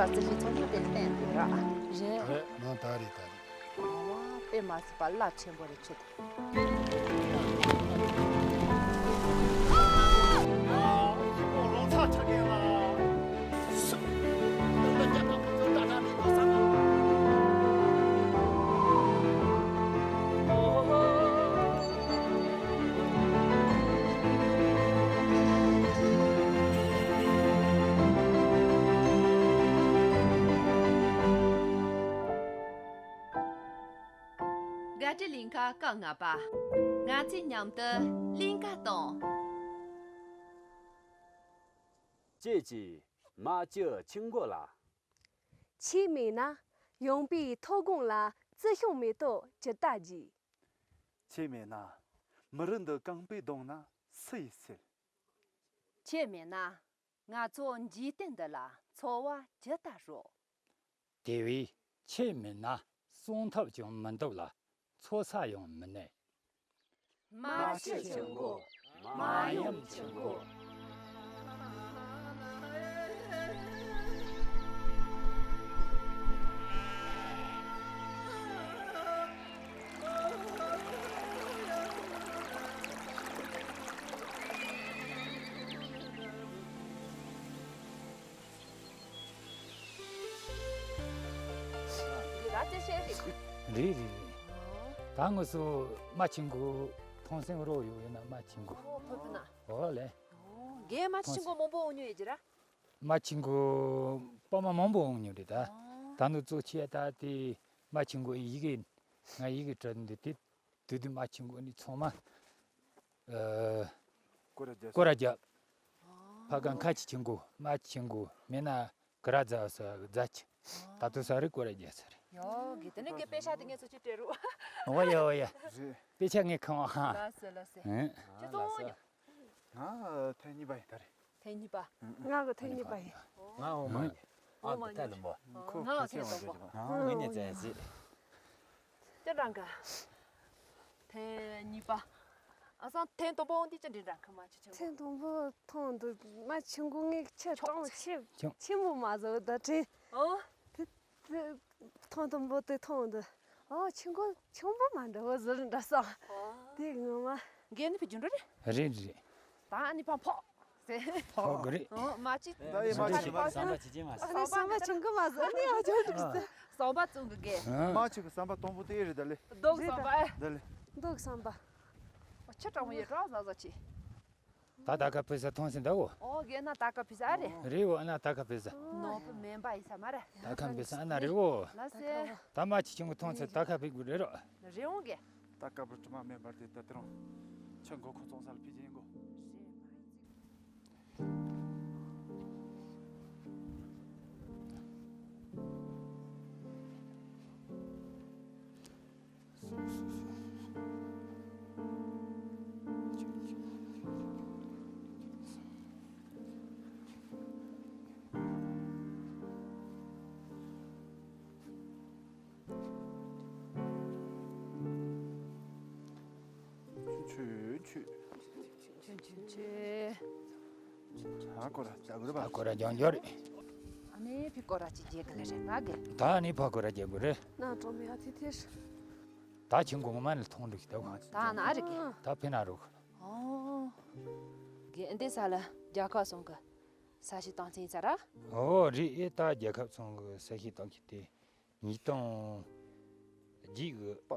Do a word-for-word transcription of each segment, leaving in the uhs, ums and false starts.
ལག་རྩལ་ཞིག་ཚང་མ་དེ་ལ་བསྟན་འདུག་ར། རེད། རེད། ནང་ད་རེད་ད་རེད། ཨ་དཔེ་མ་སྲིད་པ་རླབས་ཆེན་པོ་རེད་ཆུ་དེ། བརྒྱད་ཁྲི་གླིང་ཁ་སྐབས་ལྔ་པ། ང་ཚོས་མཉམ་དུ་གླིང་ག་གཏོང་། ཁྱེད་ཀྱིས་མ་ཅི་ཆི་མགོ་ལ། ཆེས་མེད་ན་ཡངས་པའི་མཐོ་སྒང་ལ་རྩི་ཤིང་མེ་ཏོག་ཇི་ལྟར་རྒྱས། ཆེས་མེད་ན་མི་རི་འདི་རྐང་པས་བརྡུངས་ན་སུ་ཡིས་སེལ། ཆེས་མེད་ན་ང་ཚོ་འཇིག་རྟེན་འདི་ལ་འཚོ་བ་ཇི་ལྟར་རོལ། དེ་བས་ཆེས་མེད་ན་གསོན་ཐབས་ཀྱང་མི་འདུག་ལ་འཚོ་ས་ཡང་མི་གནས། མ་ཆི་ཆི་མགོ། མ་ཡུམ་ཆི་མགོ། འདི་ར་ཅི་ཤེས་རེད། རེད་རེད་རེད། ད་ངོ་སོ་མ་ཆི་མགོ་ཐོང་སེང་རོ་ཡོད་ཡིན་ན་མ་ཆི་མགོ། ཨོ་ཕོ་ཕོ་ན། ཨོ་ལེ། ཨོ་རྒན་མ་ཆི་མགོ་མང་པོ་འོང་ཉོ་ཡོད་ཀྱི་ར། མ་ཆི་མགོ་པ་མ་མང་པོ་འོང་ཉོ་རེད་ད། ཨོ། ད་ནུ་གཙོ་ཆེ་ད་དེ་མ་ཆི་མགོ་ཡི་གེ་ང་ཡི་གེ་བྲིས་འདི་དེ། དུས་དུས་མ་ཆི་མགོ་ནི་ཚང་མ། ཨ། སྐོར་ར་རྒྱབ། སྐོར་ར་རྒྱབ། ཨ། ཕ་ག་ཁ་ཆི་ཆི་མགོ་མ་ཆི་མགོ་མེད་ན་ག་ར་རྫ་ས་རྫ་ཆི། ཨ། ད་དུ་ས་རི་སྐོར་ར་རྒྱབ་ས་རི། ཡོ་གི་དེ་ནི་གི་དཔེ་ཆ་དེ་ངས་ཚོ་ཆི་སྤྲད་རུ། འོ་ཡ་འོ་ཡ། རེད། དཔེ་ཆ་ངས་ཁང་བ། ལ་སེ་ལ་སེ། ཨ། ཁྱེད་ཚོ་འོ་ཡ། ང་ཐེངས་གཉིས་པ་ཡིན་ད་རེད། ཐེངས་གཉིས་པ། ང་གི་ཐེངས་གཉིས་པ་ཡིན། ང་འོ་མ་ཡིན། ཨ་འོ་མ་ད་ལུམ་པོ། ཨ་ང་ཐེངས་དང་པོ། ཨ་ངས་ནས་བཙལ་ཟིག་ཅི་འདྲ་འགའ། ཐེངས་གཉིས་པ། ཨ་སང་ཐེངས་དང་པོ་འོང་དུས་ཅི་འདྲ་འགའ་ཁ་མ་ཆི་ཆི་མགོ། ཐེངས་དང་པོ་ཐོང་འདུག་མ་ཆི་མགོ་ངས་ཆེ་གྲོང་ཆེ་ཆེན་པོ་མ་བཟོ་ད་དྲན། ཨོ། དེ་དེ་ཐེངས་དང་པོ་དེ་ཐོང་འདུག་ཨོ་ཆི་མགོ་ཆེན་པོ་མ་འདྲ་བོ་བཟོ་རུ་འདྲ་ས། ཨོ། དེ་ངོ་མ། རྒན་ནི་ཕི་རྒྱུ་འགྲོ་རེད། རེད་རེད། ད་ཨ་ནི་ཕ་ཕོག་ཟེར། ཕོག་གི་རེད། ཨོ་མ་ཅི། ད་ཡི་མ་ཅི་མ་ཅི་བསམ་པ་ཅི་ཅི་མ་ཟེར། ཨ་ནི་བསམ་པ་ཆུང་གི་མ་ཟེར་ཨ་ནི་ཨ་ཅོ་ཅི་ཟེར། བསམ་པ་བཙུན་གི་གེ། མ་ཅི་གི་བསམ་པ་དང་པོ་དེ་རེད་ད་ལེ། རྡོག་བསམ་པ་ཨེ། ད་ལེ། རྡོག་བསམ་པ། ཨོ་ཆི་གྲང་མོ་ཡོད་གྲང་ཟ་ཟ་ཅི། ད་ད་ཀ་ཕེ་ས་ཐོང་སེ་འདའོ། ཨོ་གེ་ན་ད་ཀ་ཕེ་ས་ཨ་རེ། རེ་འོ་ན་ད་ཀ་ཕེ་ས། ནོ་པུ་མེན་པ་ཡིན་ས་མ་རེ། ད་ཀ་ཕེ་ས་ཨ་ན་རེ་འོ། ལ་སེ། ད་མ་ཅི་ཆུང་གི་ཐོང་སེ་ད་ཀ་ཕེ་གུ་རེ་རོ། རེ་འོང་གེ། ད་ཀ་ཕེ་ཀྲི་མ་མེན་པར་དེ་ད་དེ་རང་ཆ་མགོ་ཁོ་ཚོང་ས་ལ་ཕི་ཅི་ཡིན་གོ། ཆུ་ཆུ། ཆུ་ཆུ་ཆུ། ད་སྐོར་ར་རྒྱག་དགོས་རེད་པ། ད་སྐོར་ར་རྒྱག་འགྱོ་རེད། ཨ་ནི་ཕི་སྐོར་ར་ཅིག་རྒྱག་གི་ལ་རེད་ང་གི། ད་ཨ་ནི་ཕ་སྐོར་ར་རྒྱག་དགོས་རེད། ན་གྲོང་མི་ཡ་ཐི་ཐི་རེད། ད་ཆུ་མགོ་ངོ་མ་ནས་མཐོང་འགྲོ་གི་ད་བ། ད་ན་རེད་གི། ད་ཕི་ན་རོགས། ཨོ། གི་འདི་ས་ལ་རྒྱལ་ཁབ་སོང་གི། ས་ཞིག་དང་ཚན་ས་ར། ཨོ་རེད་ཨེ་ད་རྒྱལ་ཁབ་སོང་གི་ས་ཞིག་དང་གི་དེ། ཉིས་སྟོང་བརྒྱད་གི་པ་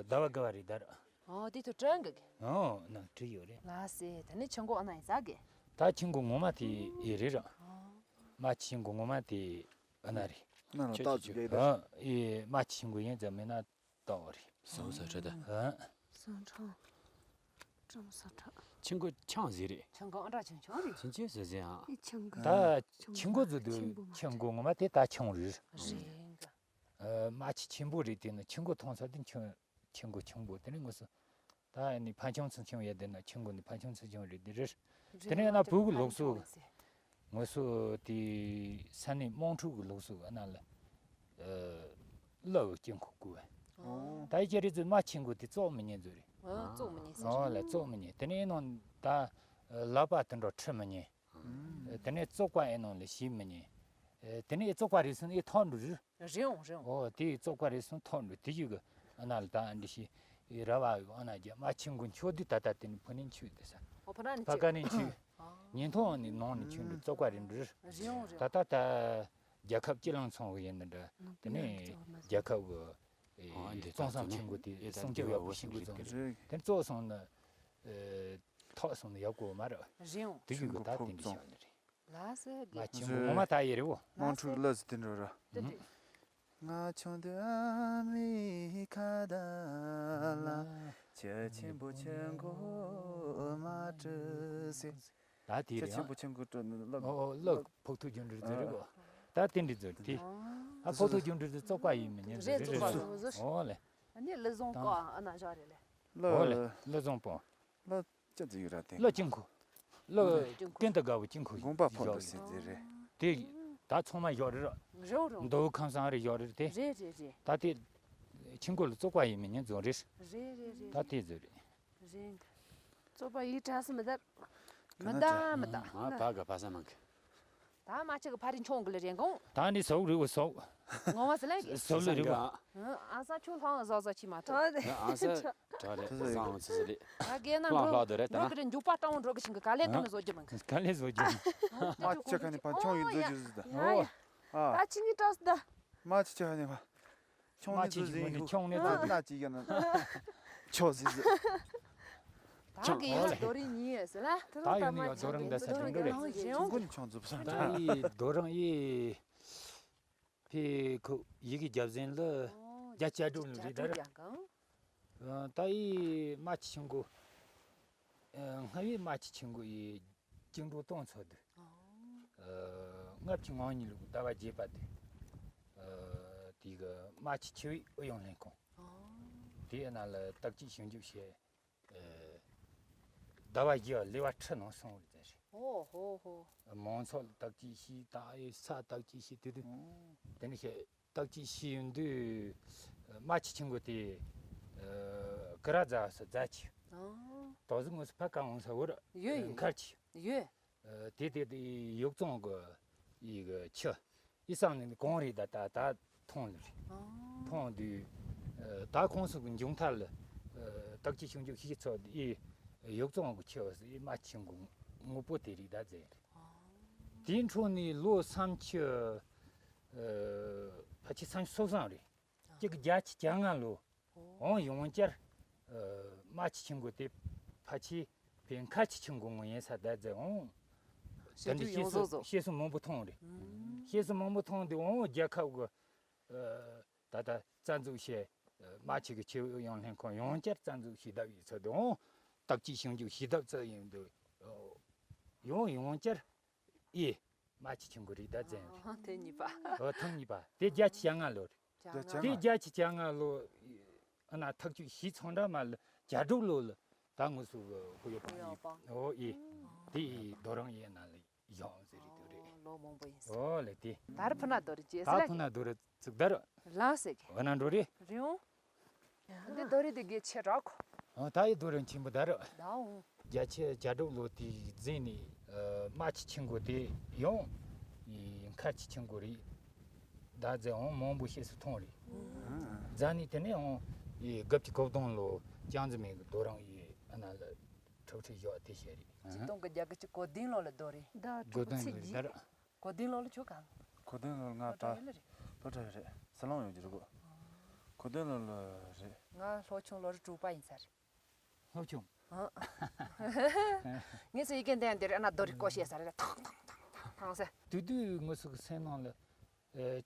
ཟླ་བ་དགུ་བ་རེད་ད་ར། ཨོ་དེ་ཐོ་བྲན་གི། ཨོ་ན་བྲིས་ཡོད་རེད། ལ་སེ་ད་ནི་ཆུ་མགོ་ཨ་ན་ཡིན་ཟ་གི། ད་ཆུ་མགོ་ངོ་མ་དེ་ཨེ་རེད་ར། ཨོ། མ་ཆུ་མགོ་ངོ་མ་དེ་ཨ་ན་རེད། ན་ལ་ཏག་ཙི་གེ་ད། ཨོ་ཨེ་མ་ཆུ་མགོ་ཡིན་ཙམ་མིན་ན་ཏག་རེད། སོ་སོ་ཁྲ་ད། ཨོ། སང་ཁྲང་། ཀྲམ་ས་ཁྲ། ཆུ་མགོ་ཆང་ཟེར་རེད། ཆུ་མགོ་ཨ་འདྲ་ཆུང་ཆུང་རེད། ཆུང་ཆུང་ཟེར་ཟེར་ཨང་། ཨི་ཆུ་མགོ། ད་ཆུ་མགོ་ཟེར་དུས་ཆུ་མགོ་ངོ་མ་དེ་ད་ཆུང་རེད། རེད་གི། ཨ་མ་ཆུ་ཆེན་པོ་རེད་དེ་ནི་ཆུ་མགོ་མཐོང་ས་དེ་ཆུ་ཆུ་མགོ་ཆུང་པོ་དེ་ནི་ངོ་སོ། ད་ནི་ཕན་ཆུང་ཚུན་ཆུང་ཡ་དེ་ན་ཆུ་མགོ་ནི་ཕན་ཆུང་ཚུན་ཆུང་རེད་དེ་རེད། དེ་ནི་ན་བུ་གི་ལུགས་སུ། ངོ་སོ་དེ་ས་གནས་དམངས་ཁྲོད་ཀྱི་ལུགས་སུ་ཨ་ན་ལ། ཨ་གླུ་གི་དཀྱིལ་འཁོར་བསྐོར་བས། ཨོ། ད་ཡི་གེ་རེད་ཚོད་མ་ཆེན་པོ་དེ་བཙོག་མི་ཉན་ཚོད་རེད། ཨོ་བཙོག་མི་ཉན་ཟེར། ཨོ་ལ་བཙོག་མི་ཉན་དེ་ནས་ནང་ད་ལག་པ་དེ་འདྲ་ཁྲུ་མི་ཉན། ཨུམ། དེ་ནས་བཙོག་པ་ཨེ་ནང་ལ་ཞིག་མི་ཉན། ཨེ། དེ་ནས་བཙོག་པ་རེད་སོང་ནས་ཐོག་འགྲོ་རེད། རེད་འོང་རེད་འོང་། ཨོ་དེ་བཙོག་པ་རེད་སོང་ཐོག་འགྲོ་དེ་ཡི་གི་ཨ་ན་ལ་ད་ཨ་འདྲི་ཤི་ཡི་ར་བ་ཡོ་ཨ་ན་རྒྱ་མ་ཆེན་གོ་མཆོད་དུས་ད་ལྟ་དེ་ནི་ཕུ་ནིན་ཆུ་དེ་ས་ཨོ་ཕ་ན་ནི་ཕ་ཆུ་ཀ་ནི་ཆུ་ཨ་ཉིན་ཐོག་ནི་ནང་ནི་ཆུ་འདྲ་བཙོག་པ་རེད་འདྲ། རེད་འོང་རེད་ད་འོང་། ད་ད་རྒྱལ་ཁབ་སྤྱི་གླིང་ཚོང་གི་ཡིན་འདྲ། དེ་ནས་རྒྱལ་ཁབ་གི་ཨེ་གཙང་ས་ཆེན་པོ་དེ་སྲུང་སྐྱོབ་ཡག་པོ་བྱེད་དགོས་ཙང་དེ་ཚོ་སོང་ན་ཨེ་ཐོག་སོང་ན་ཡག་པོ་མ་རེད། རེད་འོང་། དེ་ཡིན་གི་ད་དེ་འདྲ་བྱས་ནི་རེད། ལགས་སོ་མ་རྒན། ཆེན་པོ་ངོ་མ་ད་ཡེ་རེད་བོ། དམངས་ཁྲོད་ལ་ཟི་དེ་འགྲོ་ར། ཏི་ཏི། ང་ཆུང་དུས་ཨ་མའི་ཁ་བརྡ་ལ་ཁྱི་ཆེན་པོ་ཆེན་གོ་མ་བྲི་ཟེར། ད་དེ་ཁྱི་རེད་ཆེན་པོ་ཨ། ཆེན་གོ་བྲི་ནི་ལབ། ཨོ་ཨོ་ལགས་ཕོག་ཐུག་རྒྱུ་འབྲས་ཟེར་རེད་བོ། ད་དེ་འདྲ་ཟེར་དེ། ཨ་ཕོག་ཐུག་རྒྱུ་འབྲས་ཟེར་བཙོག་པ་ཡིན་མི་ཉན་ཟེར་རེད་རེད་ཟེར། ཨོ་ལེ། ཨ་ནི་ལི་བཟང་ཀོ་ཨ་ན་བཞག་རེད་ལེ། ཨོ་ལེ་ལི་བཟང་པོ། ལ་ཅི་ཟིག་ཡོད་ར་དེ། ལ་ཅིང་ཁུ། ལ་ཅིང་ཁུ། ཏན་ཏ་དགའ་བོ་ཅིང་ཁུ་དགོངས་པ་ཕོག་འདུག་ཟེར་དེ་རེད། དེ་ད་ཚང་མ་ཡོད་རེད། རེད་རེད། མདོ་ཁམས་སང་རེ་ཡོད་རེད་དེ། རེད་རེད་རེད། ད་དེ་ཆིང་གོ་ལ་བཙོག་པ་ཡིན་མི་ཉན་བཟོ་རེད། རེད་རེད་རེད། ད་དེ་བཟོ་རེད། རེད། བཙོག་པ་ཡིན་དྲ་སི་མི་ད། མི་ད་མི་ད། ང་ད་ག་ཕ་ས་མང་གི། ད་མ་ཅིག་གི་ཕ་རི་མཆོང་གི་ལ་རེ་གོང་། ད་ནི་སོག་རི་བོ་སོག་ངོ་མ་སི་ལ་གི། སོག་ལི་རི་བོ། ཨ་ས་ཆུ་ལྷང་བཟོ་བཟོ་ཅི་མ་ཐོག་ཨ་ས་གྲ་རེད་བཟང་ཚི་ཚི་རེད། ད་གེ་ན་ལྷང་འགྲོ་ལྷང་དུ་རེད་ད་འགྲོ་ན། གི་རེ་འཇུག་པ་སྤྲང་བོ་འགྲོ་གི་ཤིང་གི་ག་ལེ་ཐོན་བཟོ་རྒྱུ་མིན་གི། ག་ལེ་བཟོ་རྒྱུ། མ་ཅི་ཁ་ནི་ཕ་མཆོང་ཡིན་བཟོ་རྒྱུ་ཟི་ད། ཨོ། ཨ། ད་ཅི་ངི་ཏོས་ད། མ་ཅི་ཁ་ནི་ཕ། ཆུང་ནི་ཆུང་ནི་ཆུང་ནི་ཆུང་ནི་ཆུང་ནི་ཆུང་ནི་ཆུང་ནི་ཆོག་ཟིག་ཟིག་ཆོག་ཟིག་ཟིག་ད་གི་ཡིན་ན་རྡོ་རིང་ཉིན་ཡོད་ཟེར་ན། ད་ཡོད་ནི་ཡོད་རྡོ་རིང་འདི་ས་ཆུང་འདྲ་རེད། ཆུང་ཀུན་ཆུང་ཚུབ་སང་ད་ཡི་རྡོ་རིང་ཡི་ཕི་ཁུ་ཡི་གི་རྒྱབ་ཟིན་ལ་རྒྱ་ཆ་སྒྲུབ་ལ་རེད་ད་ར། ད་ཡི་མ་ཆི་ཆུང་གུ་སྔ་བའི་མ་ཆི་ཆུང་གུ་ཡི། བཅིངས་འགྲོལ་གཏོང་ཚོད་དུ། ཨོ། ལྔ་བཅུ་ང་གཉིས་ལོའི་ཟླ་བ་བརྒྱད་པ་དེ། དེ་གི་རྨ་ཆུ་ཆེ་བའི་ཨུ་ཡོན་ལྷན་ཁང་། ཨོ། དེའི་ནང་ལ་བརྟག་དཔྱད་ཞིབ་འཇུག་བྱས། ཟླ་བ་བརྒྱད་ལས་བ་ཁྲི་ནང་སོང་བ་རེད་ཟེར། ཨོ་ཧོ་ཧོ། མང་ཚོགས་ལ་བརྟག་དཔྱད་བྱས་ད་ཨེ་ས་བརྟག་དཔྱད་བྱས་དེ་དུས། ཨོ། དེ་ནས་བཤད། བརྟག་དཔྱད་བྱས་ཡོང་དུས། རྨ་ཆུ་ཆུང་གུ་དེ། ཀི་ར་རྫ་སུ་རྫ་ཆུ། ཨོ། དོ་ཟི་ངོས་སུ་ཕ་ཀ་འོང་ས་བོར། ཡོད་ཡོད། མཁར་ཆུ། ཡོད། དེ་དེ་དེ་ཡོག་ཙོང་གི་ཡི་གི་ཆུ། ཡི་སང་ནི་གོང་རེད་ད་ད་ད་མཐོང་ལ་རེད། ཨོ། མཐོང་དུས། ད་ཁོང་སུ་གི་འབྱུང་ཐར་ལ། བརྟག་དཔྱད་ཞིབ་འཇུག་ཤིག་ཚོ་ཡི་ཡོག་ཙོང་གི་ཆུ་ཡི་རྨ་ཆུ་གི་དངོས་པོ་དེ་རིགས་ད་ཟེར་རེད། ཨོ། དེའི་འཕྲོ་ནས་ལོ་སུམ་ཅུ། ཕལ་ཆེར་སུམ་ཅུ་སོ་གསུམ་རེད། གཅིག་གི་བརྒྱད་ཅུ་གྱ་ལྔ་ལོ། ཨོ། འོང་ཡོང་བསྐྱར། རྨ་ཆུ་ཆུང་གུ་དེ་ཕལ་ཆེར་བའི་མཁར་ཆུ་ཆུང་གུ་ངོ་ཡིན་ས་ད་ཟེར་འོང་། དེ་འདྲ་བཤད་སྲོལ་བཤད་སྲོལ་མང་པོ་མཐོང་རེད། བཤད་སྲོལ་མང་པོ་མཐོང་དུས་འོང་རྒྱལ་ཁབ་གི། ད་ལྟ་རྩ་འཛུགས་བྱས། རྨ་ཆུ་གི་ཆུ་ཡོང་ལྷན་ཁང་ཡང་བསྐྱར་རྩ་འཛུགས་ཞུས་ཐབས་ཡིན་ཚོད་དུ་འོང་། བརྟག་དཔྱད་ཞིབ་འཇུག་ཞུས་ཐབས་ཚོད་ཡིན་འདུག་ཡང་ཡང་བསྐྱར། ཨེ། རྨ་ཆུ་ཆུང་གུ་རེད་ད་ཟེར་རེད། ཨ་ཐེངས་གཉིས་པ། ཨོ་ཐེངས་གཉིས་པ་དེ་བརྒྱད་ཅུ་གྱ་ལྔ་ལོ་རེད། གྱ་ལྔ། དེ་བརྒྱད་ཅུ་གྱ་ལྔ་ལོ། ཨ་ན་ཐག་གཅོད་བྱས་ཚང་འདྲ་མ་ལ་གྱ་དྲུག་ལོ་ལ་ད་ངོ་སུ་གི་ཧུ་ཡོ་པ་ཡི་ཨོ་ཨེ། དེ་ཡི་རྡོ་རིང་ཡེ་ན་ལ་ཡོང་ཟེར་རེད་དུ་རེད། ལོ་མང་པོ་ཡིན་ཟེར། ཨོ་ལེ་དེ། ད་ར་ཕུ་ན་རྡོ་རིང་ཅེས་ད་ཟེར་ཕུ་ན་རྡོ་རིང་ཚུགས་ད་ར། ལ་ཟེར་གི། འོ་ན་འགྲོ་རེད། རེད་འོང་། འདི་རྡོ་རིང་འདི་གལ་ཆེ་དྲགས་གོ། ཨ་ད་ཡི་རྡོ་རིང་ཆེན་པོ་ད་ར། ད་འོང་། བརྒྱད་ཅུ་གྱ་དྲུག་ལོ་དེ་ཟིན་ནས་རྨ་ཆུ་ཆུང་གུ་དེ་ཡང་མཁར་ཆུ་ཆུང་གུ་རེད། ད་ཟེར་འོང་མང་པོ་བཤད་སྲོལ་མཐོང་རེད། ཨ་ཟ་ནས་དེ་ནས་འོང་ཡི་དགུ་བཅུ་གོ་བདུན་ལོ་ཅང་ཙེ་མིན་གི་རྡོ་རིང་ཡི་ཨ་ན་ལ་ཁྲོ་ཁྲོ་ཞོག་དེ་བཤད་རེད། ཆིག་སྟོང་དགུ་བརྒྱ་དགུ་བཅུ་གོ་བདུན་ལོ་ལ་རྡོ་རིང་། ད་གོ་གྲུབ་བདུན་ཚེ་ལོ་རེད་ད་ར། གོ་བདུན་ལོ་ལ་ཁྱོད་གང་། གོ་བདུན་ལོ་ལ་ང་ད་སློབ་གྲྭ་ཡོད་ལ་རེད། སློབ་གྲྭ་ཡོད་རེད། ཟི་ལིང་ཡོད་ཀྱི་རེད་གོ། གོ་བདུན་ལོ་ལ་རེད། ང་སློབ་ཆུང་ལོ་རེ་དྲུག་པ་ཡིན་ས་རེད། སློབ་ཆུང་། ཨ། ངས་སུ་ཡི་གེ་འདན་འདིར་ཨ་ན་རྡོ་རིང་བརྐོ་བྱས་ས་རེད། ཐང་ཐང་ཐང་ཐང་ཐང་ཟེར། དུས་དུས་ངོ་སུ་གི་སེམས་ནང་ལ། ཨེ།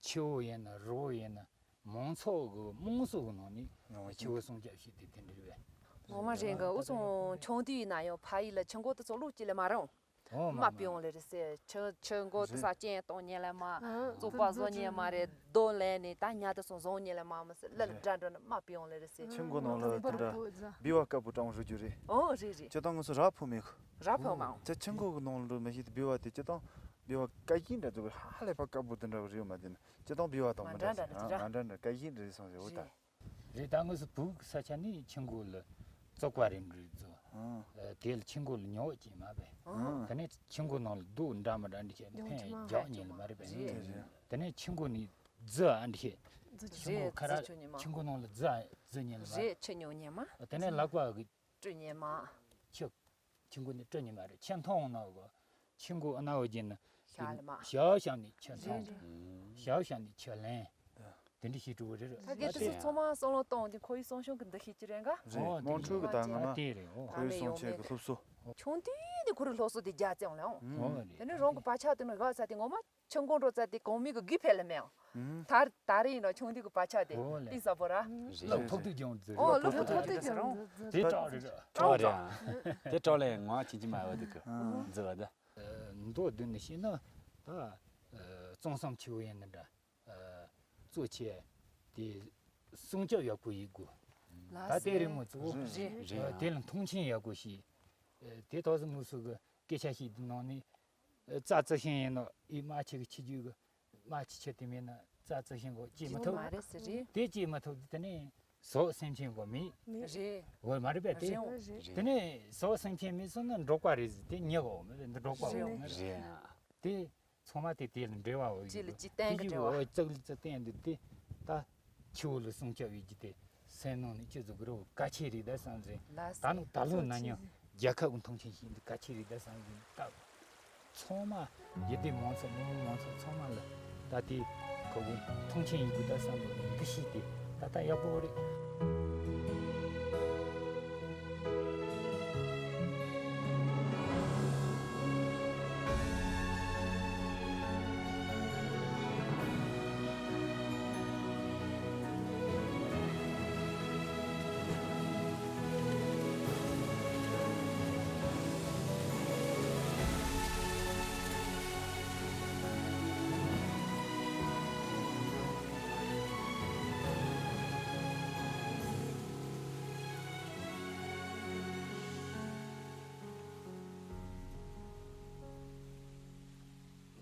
ཆུ་བོ་ཡིན་ན་རི་བོ་ཡིན་ན་མང་ཚོགས་ཀྱི་དམངས་སྲོལ་གྱི་ནང་ནས་ཆུ་བོ་སྲུང་སྐྱོབ་བྱེད་དེ་དེ་འདྲ་བས། ངོ་མ་རེད་གི། འུ་ཚོ་ཆུང་དུས་ཡིན་ན་ཡང་ཕ་ཡུལ་ལ་ཆུ་མགོ་དེ་ཚོ་བླུགས་ཀྱི་ལས་མ་རུང་། ཨོ་མ་མ་པི་ཡོང་ལེ་རེད་ཟེར། ཆུ་ཆུ་མགོ་དེ་ས་རེད། སྐྱེན་གཏོང་ཉེ་ལ་མ། ཨ་བཙོག་པ་བཟོ་ཉེ་མ་རེད། རྡོ་ལེན་ནས་ད་ཉ་དེ་ཚོ་བཟུང་ཉེ་ལ་མ་མི་སྲིད་ལ་ལ་རེད། འདྲ་འདྲ་ནི་མ་པི་ཡོང་ལེ་རེད་ཟེར། ཆུ་མགོ་ནང་ལ་དེ་འདྲ་བི་བ་དཀར་པོ་སྤྲང་བོ་རུ་རྒྱུ་རེད། ཨོ་རེད་རེད། སྤྱིར་བཏང་ང་ཚོ་ར་ཕོ་མེད་གི། ར་ཕོ་མ་འོང་། ཆུ་ཆུ་མགོ་གི་ནང་ལ་འགྲོ་མི་ཤེས་དེ་བི་བ་དེ་སྤྱིར་བཏང་བི་བ་དཀར་ཡིན་འདྲ་འདུག་ཧ་ལས་པ་དཀར་པོ་དེ་འདྲ་རེད་མ་དེ་ནི་སྤྱིར་བཏང་བི་བ་དང་མི་འདྲ་ཟེར། མ་འདྲ་འདྲ་དཀར་ཡིན་རེད་སོང་ཟེར། འོ་ད། རེད། རེད་ད་ངོས་སུ་བོད་ཀྱི་ས་ཆ་ནི་ཆུ་མགོ་ལ་བཙོག་པ་རེད་འགྲོ་རེད་ཚོ། ཨ། ཨ། དེ་ལ་ཆུ་མགོ་ལ་ཉོ་བ་ཅིག་མ་རེད། ཨ། དེ་ནས་ཆུ་མགོ་ནང་ལ་རྡོ་འདྲ་མི་འདྲ་འདི་བྱས་ནས་ཡོང་ཕན་གྱི་མ་རྒྱག་རེད། ཉིན་ལ་མ་རེད་པས། རེད། དེ་ནས་ཆུ་མགོ་ནས་རྫི་ཨ་འདི་བྱས། རྫི་ཆུ་མགོ་ཁ་ར་རྫི་ཆུ་ཉི་མ། ཆུ་མགོ་ནང་ལ་རྫི་ཨ་རྫི་ཉིན་ལ་མ་རེད། ཆུ་ཉོ་ཉི་མ། དེ་ནས་ལག་པ་གི་སྤྲུ་ཉི་མ། ཆུ། ཆུ་མགོ་ནས་སྤྲུ་ཉི་མ་རེད། ཆུ་འཐུང་ན་གོ། ཆུ་མགོ་ཨ་ན་འོ་བརྒྱབ་ན། ཞག་ལ་མ། ཞག་ཞག་ནས་ཆུ་འཐུང་། རེད་རེད། ཞག་ཞག་ནས་ཆུ་ལེན། དེ་འདྲ་ཞིག་འགྲོ་གི་རེད། ད་གལ་ཏེ་སུ་ཚང་མ་བསམ་བློ་གཏོང་དེ་ཁོ་ཡི་སང་ཞོགས་ཀྱི་འདུ་ཤེས་ཅི་རེད་ག། རེད། ཨོ། དམངས་ཁྲོད་ཀྱི་ད་ང་མ། དེ་རེད། ཨོ། ཁོ་ཡི་སང་ཆེད་ཀྱི་སློབ་གསོ། ཆུང་དུས་ནས་ཁོ་རའི་སློབ་གསོ་དེ་རྒྱ་ཙམ་ལ་ཨང་། ཨོ། དེ་ནས་རང་གི་བག་ཆགས་དེ་ནི་རག་ཚར་དེ་ངོ་མ་ཆུ་མགོ་འགྲོ་ཚར་དེ་གོང་མའི་གི་རྒྱུད་འཕེལ་ལ་མེད་ཨང་། ད་ད་རེས་ཡིན་ན་ཆུང་དུས་ཀྱི་བག་ཆགས་དེ། ཨོ་ལེ། གཏིང་ཟབ་པོ་ར། རེད། སློབ་ཐོབ་དུས་ཀྱང་འཛུལ། ཨོ། སློབ་ཐོབ་དུས་ཀྱང་འཛུལ། དེ་སྐྲག་རེད། སྐྲག་རེད། དེ་སྐྲག་ལས་ངོ་ཁྱིམ་གྱི་མ་བ་དེ་གི་འཛུལ་བ་ད། མདོ་བསྡུས་ནས་བཤད་ན་ད། ཨ། གཙང་གསུམ་ཆུ་བོ་ཡིན་ན་འདྲ། ཨ། གཙོ་ཆེ་དེ་སྲུང་སྐྱོབ་ཡག་པོ་ཡེད་དགོས། ད་ལྟའི་རིང་མོ་གཙོ་བོ། རེད། རེད། དེ་ལ་མཐོང་ཆེན་ཡག་པོ་བྱེད། ཨ། དེ་དག་སུ་མུ་སུ་གི་སྐད་ཆ་ཞིག་ནང་ནས། ཨ། རྩྭ་རྩི་ཤིང་ཡིན་ནོ་ཨི་མ་ཆེ་གི་ཆུ་རྒྱུད་གི་མ་ཆེ་ཆེ་དེ་མེད་ན་རྩྭ་རྩི་ཤིང་གོ་སྐྱེ་མི་ཐུབ། མ་རེད་ཟེར་རེད། དེ་སྐྱེ་མི་ཐུབ་དེ་ནས་ཟོག་སེམས་ཅན་གོ་མེད། མེད། རེད། འོ་མ་རེད་པས་དེ། རེད། རེད། དེ་ནས་ཟོག་སེམས་ཅན་མེད་སོང་ན་འབྲོག་པ་རེད་ཟེར་དེ་ཉེ་གོ་མེད་པས་འདི་འབྲོག་པ་གོ་མེད་རེད། དེ། ཚང་མ་དེ་དེ་ལ་འབྲེལ་བ་འོ་གཅིག་ལ་གཅིག་བརྟེན་གི་འབྲེལ་བ། འོ་གཅིག་ལ་གཅིག་བརྟེན་དུ་དེ་ད་ཆུ་བོ་ལ་སྲུང་སྐྱོབ་ཡོད་ཀྱི་དེ་སེམས་ནང་ནས་ཅི་ཟུག་གི་རོ་གལ་ཆེ་རེད་ད་བསམ་ཟིན། ད་ནི་ད་ལོ་ན་ཉོ་རྒྱལ་ཁབ་ཀྱི་མཐོང་ཆེན་ཞིག་འདི་གལ་ཆེ་རེད་ད་བསམ་ཟིན། ད་ཚང་མ་རྒྱུད་སྡེ་མང་ཚོགས་མི་མང་མང་ཚོགས་ཚང་མ་ལ་ད་དེ་ཁོ་གི་མཐོང་ཆེན་ཡིན་དགོས་ད་བསམ་གི་འདུ་ཤེས་དེ་ད་ལྟ་ཡག་པོ་རེད།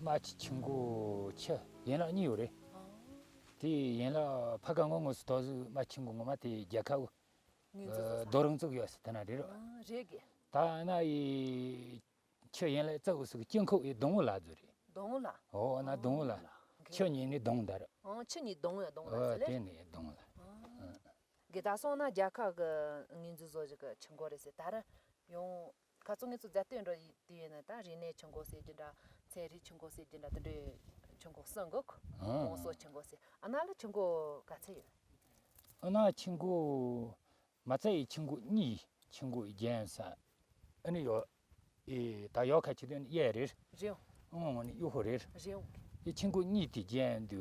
རྨ་ཆུ་ཆུ་མགོ་ཆུ་ཡན་ལག་གཉིས་ཡོད་རེད། ཨང་། དེ་ཡན་ལག་ཕ་ག་ངོ་ངོ་སུ་དོ་སུ་རྨ་ཆུ་མགོ་ངོ་མ་དེ་རྒྱལ་ཁབ་ངོས་འཛུགས་སོང་། རྡོ་རིང་བཙུགས་ཡོད་ཟེར་དེ་ན་རེད་རོ། ཨང་། རེད་གི། ད་ན་ཡི་ཆུ་ཡན་ལག་བཙུགས་སུ་གི་དཀྱིལ་འཁོར་ཡི་སྡོང་བོ་ལ་བཟོ་རེད། སྡོང་བོ་ལ། ཨོ་ན་སྡོང་བོ་ལ། ཨང་། ཆུ་གཉིས་ནི་སྡོང་དར། ཨང་། ཆུ་གཉིས་སྡོང་ཡ་སྡོང་ལ་ཨོ་ཟེར་ལེ། དེ་ནི་སྡོང་ལ། ཨང་། དགེ་ད་སོང་ན་རྒྱལ་ཁབ་གི་ངོས་འཛུགས་བཟོ་ཞིག་གི་ཆུ་མགོ་རེད་ཟེར་ད་ར་ཡོང་། ཁ་ཚོ་ངེད་ཚོ་མཛའ་སྟོན་འགྲོ་ཡི་དུས་ཡིན་ན་ད་རིག་གནས་ཆུ་མགོ་ཟེར་རྒྱུ་འདྲ། ཚན་རིག་ཆུ་མགོ་ཟེར་རྒྱུ་འདྲ་དེ་འདྲའི་ཆུ་མགོ་གསུམ་གི་ཨང་། གོང་སོ་ཆུ་མགོ་ཟེར། ཨ་ན་ལ་ཆུ་མགོ་ག་ཚད་ཡོད། ཨ་ན་ཆུ་མགོ་མ་རྩ་ཡི་ཆུ་མགོ་གཉིས། ཆུ་མགོ་རྒྱན་ས་ཨ་ནི་ཡོ། ཨེ་ད་ཡོ་ཁ་ཆུ་དོན་གཡས་རེད། རེད། ཨང་། ངོ་ནི་གཡོ་ཧོ་རེད། རེད། ཨེ་ཆུ་མགོ་གཉིས་དེ་རྒྱན་དུ་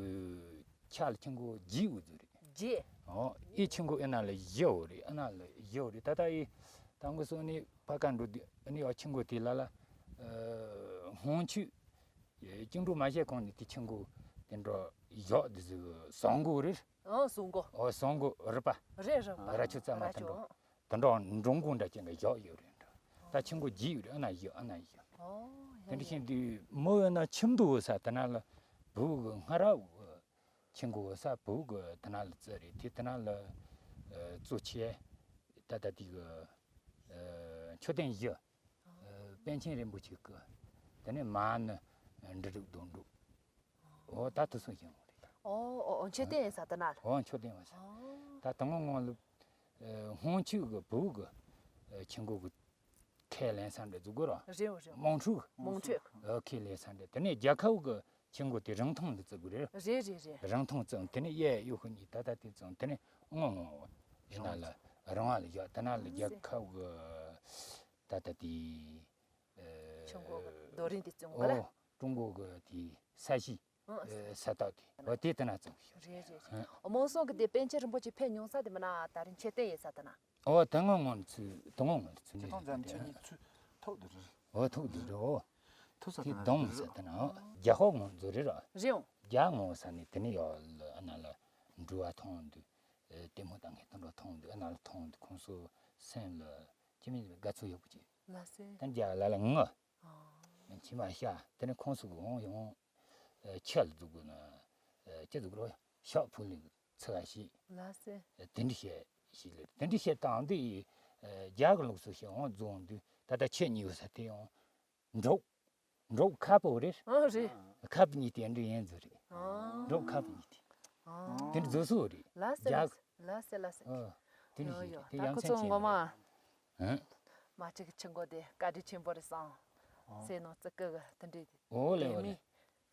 ཆ་ལ་ཆུ་མགོ་རྗེས་འུ་ཚུ་རེད། རྗེས། ཨོ། ཨི་ཆུ་མགོ་ཨི་ན་ལ་བཞི་འོ་རེད། ཨ་ན་ལ་བཞི་འོ་རེད། ད་ལྟ་ཨི་ད་མགོ་སོང་ནི་ཕ་ཀ་འགྲོ་དུས་ཨ་ནི་ཨ་ཆུ་མགོ་དེ་ལ་ལ་ཨ་སྔོན་ཆུ་ཨེ་བཅིངས་འགྲོལ་མ་བྱས་གོང་ནས་དེ་ཆུ་མགོ་དེ་འགྲོ་བཞག་དེ་ཟུ་སོང་མགོ་རེད། ཨོ་སོང་མགོ། ཨོ་སོང་མགོ་རི་པ། རེད་རི་པ། ར་ཆུ་རྩ་མ་ར་དེ་འགྲོ་ཆུ། དེ་འགྲོ་འགྲོ་མགོ་འདྲ་ཅན་ག་བཞག་ཡོད་རེད་འགྲོ། ད་ཆུ་མགོ་རྗེས་ཡོད་རེད། ཨ་ན་བཞག་ཨ་ན་བཞག་ཨོ་དེ་འདྲ་བཞིན་དུ་མོ་ཡོད་ན་ཁྱིམ་དུ་འོ་ས་དེ་ན་ལ་བུ་གི་སྔ་ར་འོ། ཆུ་མགོ་འོ་ས་བུ་གི་དེ་ན་ལ་རྩི་རེད། དེ་དེ་ན་ལ་ཨ་གཙོ་ཆེ་ད་ད་དེ་གི་ཨ་མཆོད་རྟེན་བཞི། ཨ་པཎ་ཆེན་རིན་པོ་ཆེ་གི། དེ་ནས་མ་ཎི་འབྲུ་དྲུག་སྡོང་དྲུག་ཨོ་ད་དུ་སོང་ཞིང་རེད། ཨོ་ཨོ་ཨོ་མཆོད་རྟེན་ཡིན་ས་དེ་ན་ལ། ཨོ་མཆོད་རྟེན་ཡིན་ས། ཨོ། ད་དང་པོ་སྔོན་ལ་ཨ་སྔོན་ཆད་གི་བུ་གི་ཨ་ཆུ་མགོ་གི་ཁས་ལེན་ས་འདྲ་འཛུགས་དགོས་ར། རེད་རེད། དམངས་ཁྲོད། དམངས་ཁྲོད། ཨ་ཁས་ལེན་ས་འདྲ། དེ་ནས་རྒྱལ་ཁབ་གི་ཆུ་མགོ་དེ་རིང་ཐུང་ལ་བརྩི་དགོས་རེད། རེད་རེད་རེད། རིང་ཐུང་བརྩི། དེ་ནས་གཡས་གཡོན་གཉིས་ད་ལྟ་དེ་བརྩི། དེ་ནས་སྔོན་སྔོན་ཡིན་ན་ལ་རིང་བ་ལ་བཞག་དེ་ན་ལ་རྒྱལ་ཁབ་གི་ད་ལྟ་དེ། ཆུ་མགོ་གི་རྡོ་རིང་དེ་བརྩི་གོ་ལ། ཨོ། ཀྲུང་གོ་གི་དེ་ས་གཞི། ཨོ། ཨེ་ས་ཐག་དེ་ཨོ་དེ་དེ་ན་བཙུགས་ཤག་རེད་རེད་རེད། ཨོ་མོ་སོང་གི་དེ་པཎ་ཆེན་རིན་པོ་ཆེ་ཕེབས་མྱོང་ས་དེ་མིན་ན་ད་རིང་མཆོད་རྟེན་ཡིན་ས་དེ་ན། ཨོ་དེ་སྔོན་སྔོན་ཚུ་དེ་སྔོན་སྔོན་ཚུ་ཆུ་ཐང་ཙམ་ཆུ་གཉིས་ཚུ་ཐོག་དེ་རེད། ཨོ་ཐོག་དེ་རེད། ཨོ་ཐོག་ས་དེ་དེ་ན་དོང་རེད། ས་དེ་ན། ཨོ་རྒྱ་ཧོ་སྔོན་ཚུ་རེད་ར། རེད་འོང་། རྒྱ་སྔོན་ས་ནས་དེ་ནས་ཡོད་ལ་ཨ་ན་ལ་འགྲུལ་བ་མཐོང་དུས་ཨེ་ལྟད་མོ་ལྟ་མཁན་དེ་འདྲ་མཐོང་དུས་ཨ་ན་ལ་མཐོང་དུས་ཁོང་ཚོ་སེམས་ལ་ཅི་མིན་དགའ་ཚོར་ཡོད་པ་ཅིག་ལ་སེ། ད་རྒྱ་ལ་ལ་ངུ། ཨོ། མཆི་མ་ཤར། དེ་ནས་ཁོང་ཚོ་གི་འོང་ཡོང་ཨེ་ཆེ་ལ་འཛུགས་དགོས་ན་ཨེ་ཅི་འཛུགས་རོགས་ཤག་ཕུ་ལི་ཚི་ག་ཤི། ལ་སེ། ཨེ་དེ་འདྲ་བཤད་ཤི་ལེ། དེ་འདྲ་བཤད་སྟངས་འདི་ཡི་ རྒྱ་གི་ལུགས་སྲོལ་ཞིག་འོང་རྫོང་དུས་ད་ལྟ་ཁྱེད་གཉིས་ཡོད་ས་དེ་ཡང་འབྲོག་འབྲོག་ཁ་པོ་རེད། ཨ་རེད། ཁ་པོ་གཉིས་དེ་འདྲ་ཡིན་ཟེར་རེད། ཨ། འབྲོག་ཁ་པོ་གཉིས་དེ། ཨ། དེ་འདྲ་བཟོ་སྲོལ་རེད། ལ་སེ་རྒྱ་ལ་སེ་ལ་སེ་ལ་སེ། ཨ། དེ་འདྲ་ཡོད་ཞིག་ཡོད་རེད། དེ་ད་ཡང་ཁོ་ཚོ་ཚན་ངོ་མ་ཆེན་པོ་རེད། ཨ། མ་གཅིག་གི་ཆུ་མགོ་དེ་བཀའ་དྲིན་ཆེན་པོ་རེད་བསམ། ཨ། སེ་ནོ་ཙི་ཀི་གི་དེ་འདྲ་ཨོ་ལེ་ཨོ་ལེ། མི་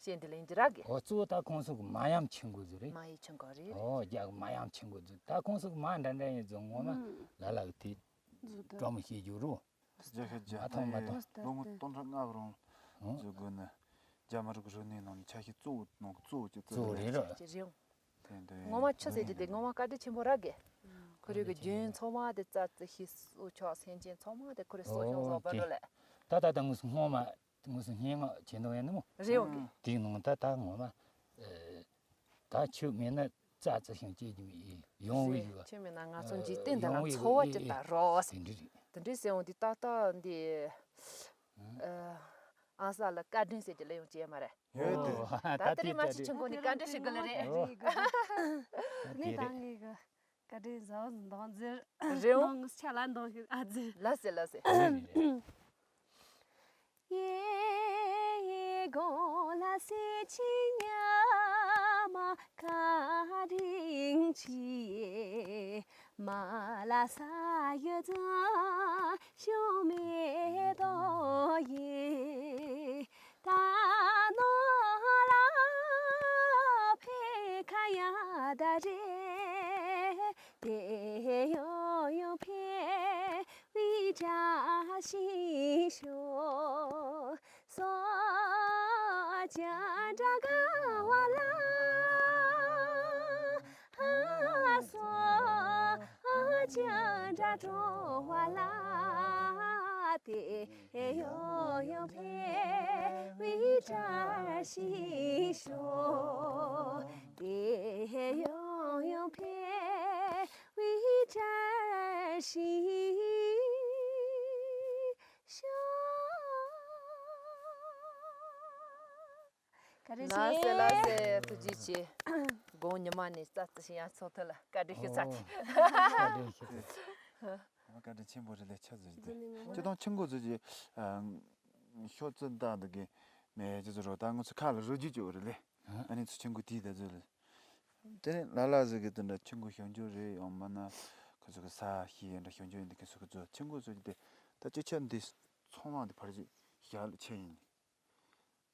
ཤེས་འདི་ལེན་གྱི་རག་གི། ཨོ་གཙོ་བོ་ད་ཁོང་ཚོ་གི་མ་ཡམ་ཆུ་མགོ་ཟེར་རེད། མ་ཡི་ཆུ་མགོ་རེད། ཨོ་རྒྱ་གི་མ་ཡམ་ཆུ་མགོ་ཟེར། ད་ཁོང་ཚོ་གི་མ་འདྲ་འདྲ་ཡིན་ཟེར། ངོ་མ་ཨ། ལ་ལ་གི་དེ་ཟུར་དུ་སྒྲོམ་བྱེད་རྒྱུ་རུ། རྒྱ་ཁ་རྒྱ་མ་ཐོང་མ་ཐོང་། ལོ་ངོ་སྟོང་ཕྲག་ལྔ་གི་རིང་ཨོ་ཟེར་དགོས་ནི། རྒྱ་མི་རིགས་རིག་གནས་ནང་ནས་ཆ་ཤས་གཙོ་བོ་ནང་གི་གཙོ་བོ་གཅིག་གཙོ་བོ་རེད་ར། ཅི་རེད། དེ་འདྲ་ངོ་མ་ཆུ་ཟེར་གྱི་དེ་ངོ་མ་བཀའ་དྲིན་ཆེན་པོ་རག་གི། ཁོ་རེ་གི་རྒྱུན་ཚང་མ་དེ་རྩྭ་རྩི་ཤི་སྲོག་ཆགས་སེམས་ཅན་ཚང་མ་དེ་ཁོ་རེ་གསོ་སྐྱོང་ཨོ་བཟོ་བ་དེ་རུ་ལས། ད་ད་ད་དངོས་སུ་སྔོན་མ་དངོས་སུ་སྙན་ངག་བྱེད་འདོད་ཡོད་ནི་མོ། རེད་འོ་གི། དེའི་ནང་ད་ད་ངོ་མ་ཨེ་ད་ཆུ་མེད་ན་རྩྭ་རྩི་ཤིང་སྐྱེ་རྒྱུ་ཡོང་བའི་ཡོད། ཆུ་མེད་ན་ང་ཚོ་འཇིག་རྟེན་འདི་ལ་འཚོ་བ་ཅི་ལྟར་རོ་ཟེར། དེ་འདྲ་རེད། དེ་འདྲ་ཟེར་འོང་དུས་ཏག་ཏག་འདི་ཨ་ཨང་ས་ལ་བཀའ་དྲིན་ཟེར་གྱི་ལ་ཡོང་ཅེས་མ་རེད། ཡོད་དེ། ད་དེ་རིང་མ་གཅིག་ཆུ་མགོ་ནས་བཀའ་དྲིན་ཞུ་དགོས་ལ་རེད། ཨོ། ནས་ད་ངེད་ཀྱི་བཀའ་དྲིན་ཟབ་འདང་ཟེར། རེད་འོང་། ངས་ཆ་ལ་འདང་ཞིག་ཨ་ཟེར། ལ་ཟེར་ལ་ཟེར། བཀའ་དྲིན་ཆེ། ལགས་སེ་ལགས་སེ། ཐུགས་རྗེ་ཆེ། དགོང་ཉི་མ་ནས་རྩྭ་རྩི་ཤིང་ཡར་འཚོ་ཐུབ་ལ་བཀའ་དྲིན་ཞུ་ཚར་ཐལ། བཀའ་དྲིན་ཞུ་ཐལ། བཀའ་དྲིན་ཆེན་པོ་རེད་ལས་ཆ་ཟིག་དེ། ཁྱེད་དང་ཆུ་མགོ་ཟིག་གི་ཤོག་ཙི་འདྲ་འདི་གི་མེ་ཅི་ཟིག་རོ། ད་ང་ཚོ་ཁ་ལ་རོ་རྒྱུ་ཅོ་རེད་ལས། ཨ་ནི་ཚོ་ཆུ་མགོ་དེའི་ད་ཟིག་ལས། དེ་ནས་ལ་ལ་ཟིག་གི་དེ་འདྲ་ཆུ་མགོ་ཞོན་རྒྱུ་རེད། ཡང་མིན་ན་ཁོ་ཚོ་གི་ས་ཤི་ཡན་འདྲ་ཞོན་རྒྱུ་ཡིན། དེ་ཁོ་ཚོ་གི་ཚོ་ཆུ་མགོ་ཚོ་གི་དེ་ད་ཅི་ཆ་འདི་ཚང་མ་འདི་ཕར་ཞིག་ཞལ་ཆེ་ཡིན།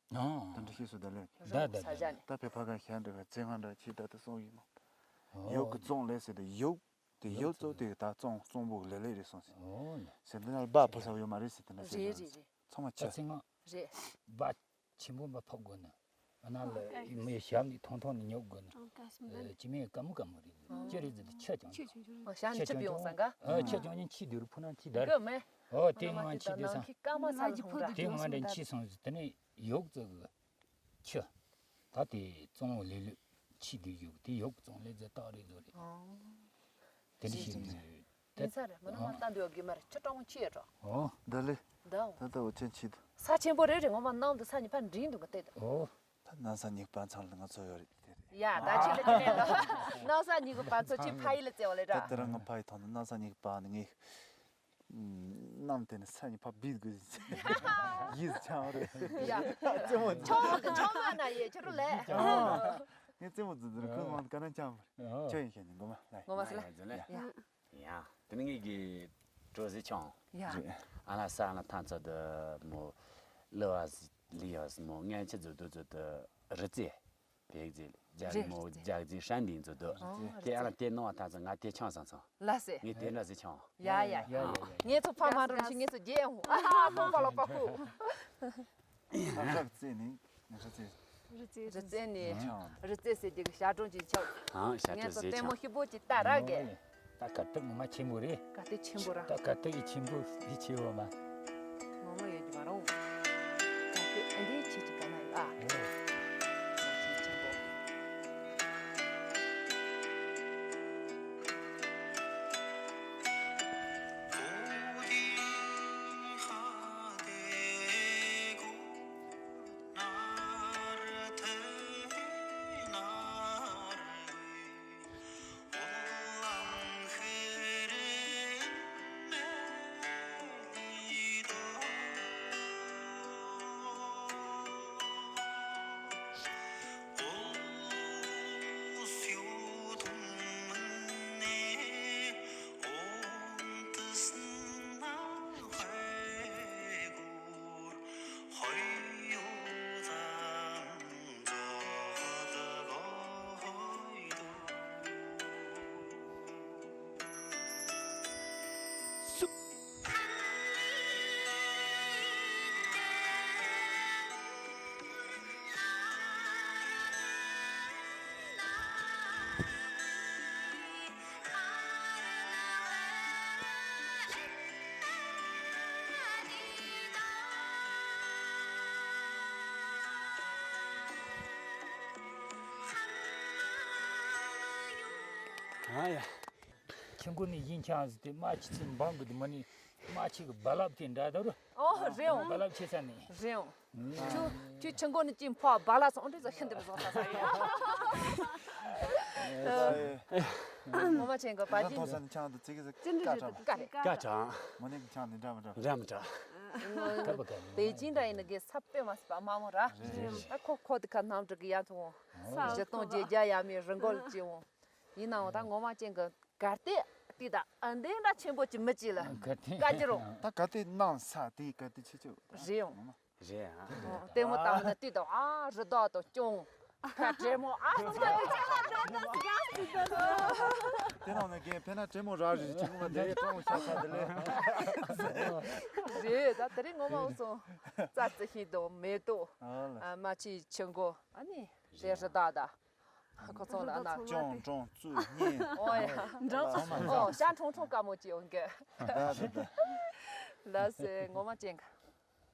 ཨོ། དེ་འདྲ་ཤེས་སུ་ད་ལེ། ད་ད་ས་ཆ་ནས། ད་བོད་པ་ག་ཤ་འདྲ་བ་ཙེ་ང་འདྲ་ཆི་ད་ད་སོང་ཡིན་མོ། ཨོ། ཡོག་གི་བཙོང་ལས་ཟེར་ཏེ་ཡོག་དེ་ཡོག་ཡོག་ཚོ་དེ་ད་བཙོང་བཙོང་པོ་ལེ་ལེ་རེད་སོང་ཟེར། ཨོ་ལེ། ཟེར་འདི་ན་སྦ་ཕོ་ས་ཡོད་མ་རེད་ཟེར། དེ་འདྲ་ཟེར། རེད་རེད་རེད། ཚང་མ་ད་ཆ་ཚེ་ང་རེད། སྦ་ཆེན་པོ་མ་ཕོག་དགོས་ན། ཨ་ན་ལ་མི་ཞབས་ནི་ཐོང་ཐོང་ནི་ཉོག་དགོས་ན། ཨ་ཅི་མེ་ཀ་མོ་ཀ་མོ་རེད། ཅི་རེད་ཟེར་ཏེ་ཆ་ཅང་ཆ་ཅང་ཨ་ཞབས་ནི་ཆ་པི་ཡོང་ས་ག་ཨ་ཆ་ཅང་ཉིན་ཆི་དུ་རུ་ཕུ་ན་ཆི་དར། གི་མེ། ཨོ་དེ་ང་ཆི་དུ་ས། ཀ་མ་ས་ལ་ཧོང་ད། དེ་ང་འདྲ་ཆི་སོང་ཟེར། དེ་ནས་ཡོག་ཙི་གི་ཆུ། ད་དེ་བཙོང་བ་ལེ་ལོས་ཆི་དུ་ཡོག་དེ་ཡོག་བཙོང་ལེ་ཟེར་སྟག་རེད་ཟོ་རེད། ཨོ། དེ་འདྲ་ཞིག་རེད། དེ་ཚ་རེད་མ་ནང་ལྟ་འདོད་གི་མར་ཆུ་གྲང་མོ་ཆི་ཡོད་རོ། ཨོ། ད་ལེ། ད་འོ། ད་ད་འོ་ཆེན་ཆི་དུ། ས་ཆེན་པོ་རེད་རེད། ངོ་མ་ནང་དུ་ས་ཉི་ཕ་འདྲིན་འདུག་ག་བལྟས་དུ། ཨོ། ད་ནང་ས་ཉིག་པ་ཚང་ལ་ང་ཚོ་ཡོད་རེད་དེ་རེད། ཡ་ད་ཆི་ལ་ཆི་ལ་ལོ། ནང་ས་ཉིག་པ་ཚོ་ཆི་ཕ་ཡི་ལ་བཙལ་བ་ལེ་ར། ད་དེ་རིང་ང་ཕ་ཡི་ཐོག་ནས་ནང་ས་ཉིག་པ་ནི་ངས། ནམ་དེ་ནས་ས་ཉི་ཕ་བིད་དགོས་ཡིད་ཆང་རེད། ཡ། རྩེད་མོ་ཆོག་གི་ཆོག་མ་ན་ཡེ་ཁྱོད་རུ་ལས། ངས་རྩེད་མོ་འཛིན་འཛིན་ཁོས་ང་ག་ན་ཆང་མ་རེད། ཁྱོད་ཡིན་ཤེས་ནི་མགོ་མ་ལ། ངོ་མ་སི་ལ། ཡ། ཡ། དེ་ནས་ངེད་ཀྱི་གྲོ་ཟི་ཆང་། ཡ། ཨ་ན་ས་ཨ་ན་ཐང་ཚ་དུ་མོ་ལི་བ་ཟི་ལི་ཡ་ཟི་མོ་ངན་ཆི་ཛུ་དུ་ཛུ་དུ་རི་རྩེ། བེག་ཛི་རྒྱ་རི་མོ་རྒྱ་ཛི་ཧྲན་ནི་ཛུ་དུ། ཨོ་དེ་ཨ་ན་དེ་ནོ་ཨ་ཐང་ཚ་ང་དེ་ཆང་སང་ཚང་། ལ་སེ། ངས་དེ་འདྲ་ཟི་ཆང་། ཡ་ཡ། ཡ་ཡ་ཡ། ངས་ཚོ་ཕ་མ་རོ་ཆི་ངས་ཚོ་རྒྱལ་ཧུ། ཨ་ཧ་ཧ་ཧ་ལ་པ་ཧུ། ང་རབ་རྩེ་ནི། ང་རབ་རྩེ། རི་རྩེ་ནི། ཆང་། རི་རྩེ་ཟེར་དེ་གི་ཞག་གྲོང་གི་ཆག་ཨང་ཞག་ངས་གྲོང་ཚོ་ཟེར་ལྟད་མོ་ཆང་ཤི་པོ་ཅིག་ལྟ་ར་གས། ད་ག་ཏི་ངོ་མ་ཆེན་པོ་རེད། ག་ཏི་ཆེན་པོ་ར། ད་ག་ཏི་གི་ཆེན་པོ་འདི་ཆེ་བ་མ། ངོ་མ་ཡོད་ཀྱི་མ་རུང་། ག་ཏི་ཨ་འདི་ཆེ་ཅིག་ག་ན་ཡོད་ཨ། ཨོ། ཆེ་ཆེན་པོ། ཨ་ཡ། ཆུ་མགོ་ནས་ཡིན་ཆང་ཟིག་དེ་རྨ་ཆུ་ཚན་འབངས་གི་དུ་མ་ནི་རྨ་ཆུ་གི་རྦ་རླབས་དེ་འདྲ་ད་རུ། ཨོ་རེད་འོང་། རྦ་རླབས་ཆེ་ས་ནས། རེད་འོང་། ཁྱོད་ཁྱོད་ཆུ་མགོ་ནས་ཅིག་ཕོ་རྦ་རླབས་སོང་འདྲི་ཟ་ཤིན་ཏུ་བཟོ་ས་ས་ཡ། ངོ་མ་ཆེན་གི་པ་ཅི། ཐོ་ས་ནས་ཆང་དུ་ཙི་གི་ཟིག་ཀ་དྲང་། ཀ་དྲང་། མོ་ནི་ཆང་ནི་འདྲ་མི་འདྲ། འདྲ་མི་འདྲ། དེ་ཅིང་འདྲ་ཡིན་ནི་གི་ས་པེ་མ་སི་པ་མ་མོ་ར། ད་ཁོ་ཁོ་དི་ཁ་ནམ་དྲུག་གི་ཡ་ཐུང་། བཞི་སྟོང་བརྒྱད་བརྒྱ་ཡ་མི་རི་མགོ་ལ་ཅི་འོང་། ཡིན་ནའང་ད་ངོ་མ་ཅན་གི་གར་སྟེགས་དེ་ད་ཨ་འདི་འདྲ་ཆེན་པོ་ཅི་མི་ཅི་ལ་ག་དེ་བཀའ་རྒྱུ་རུང་། ད་ག་དེ་ནང་ས་དེ་ག་དེ་ཆེ་ཆེ་རེད་ཡོང་། རེད་ཨ། ལྟད་མོ་བལྟ་བ་ན་དུས་དང་ཨ་རི་དྭགས་དང་སྐྱོང་། ཁ་བྲེ་མོ་ཨ་ཅི་ལ་ཅི་ལ་འགྲོ་ན་ཟིག་ཡ་ཟིག་ད་ལོ། དེ་ནང་ནས་རྒན་ཕེ་ན་བྲེ་མོ་ར་རི་ཆུང་མ་དེ་གྲོང་ཤ་ཤ་དེ་ལས། རེད་ད་དེ་རིང་ངོ་མ་འོ་སོང་། རྩྭ་རྩི་ཤིང་དང་མེ་ཏོག་ཨ་ལ། ཨ་མ་ཆི་ཆུ་མགོ་ཨ་ནི་དེ་རི་དྭགས་ད། ཁོ་ཚོ་ལ་ན། ཅོང་ཀྲོང་བཙུགས་གཉིས། ཨོ་ཡ། འདྲ། ཨོ་ཤ་ཁྲོང་ཁྲོང་དཀའ་མོ་ཅི་ཡོང་གི། ད་ད་ད། ལ་སེ་ངོ་མ་ཅན་ག་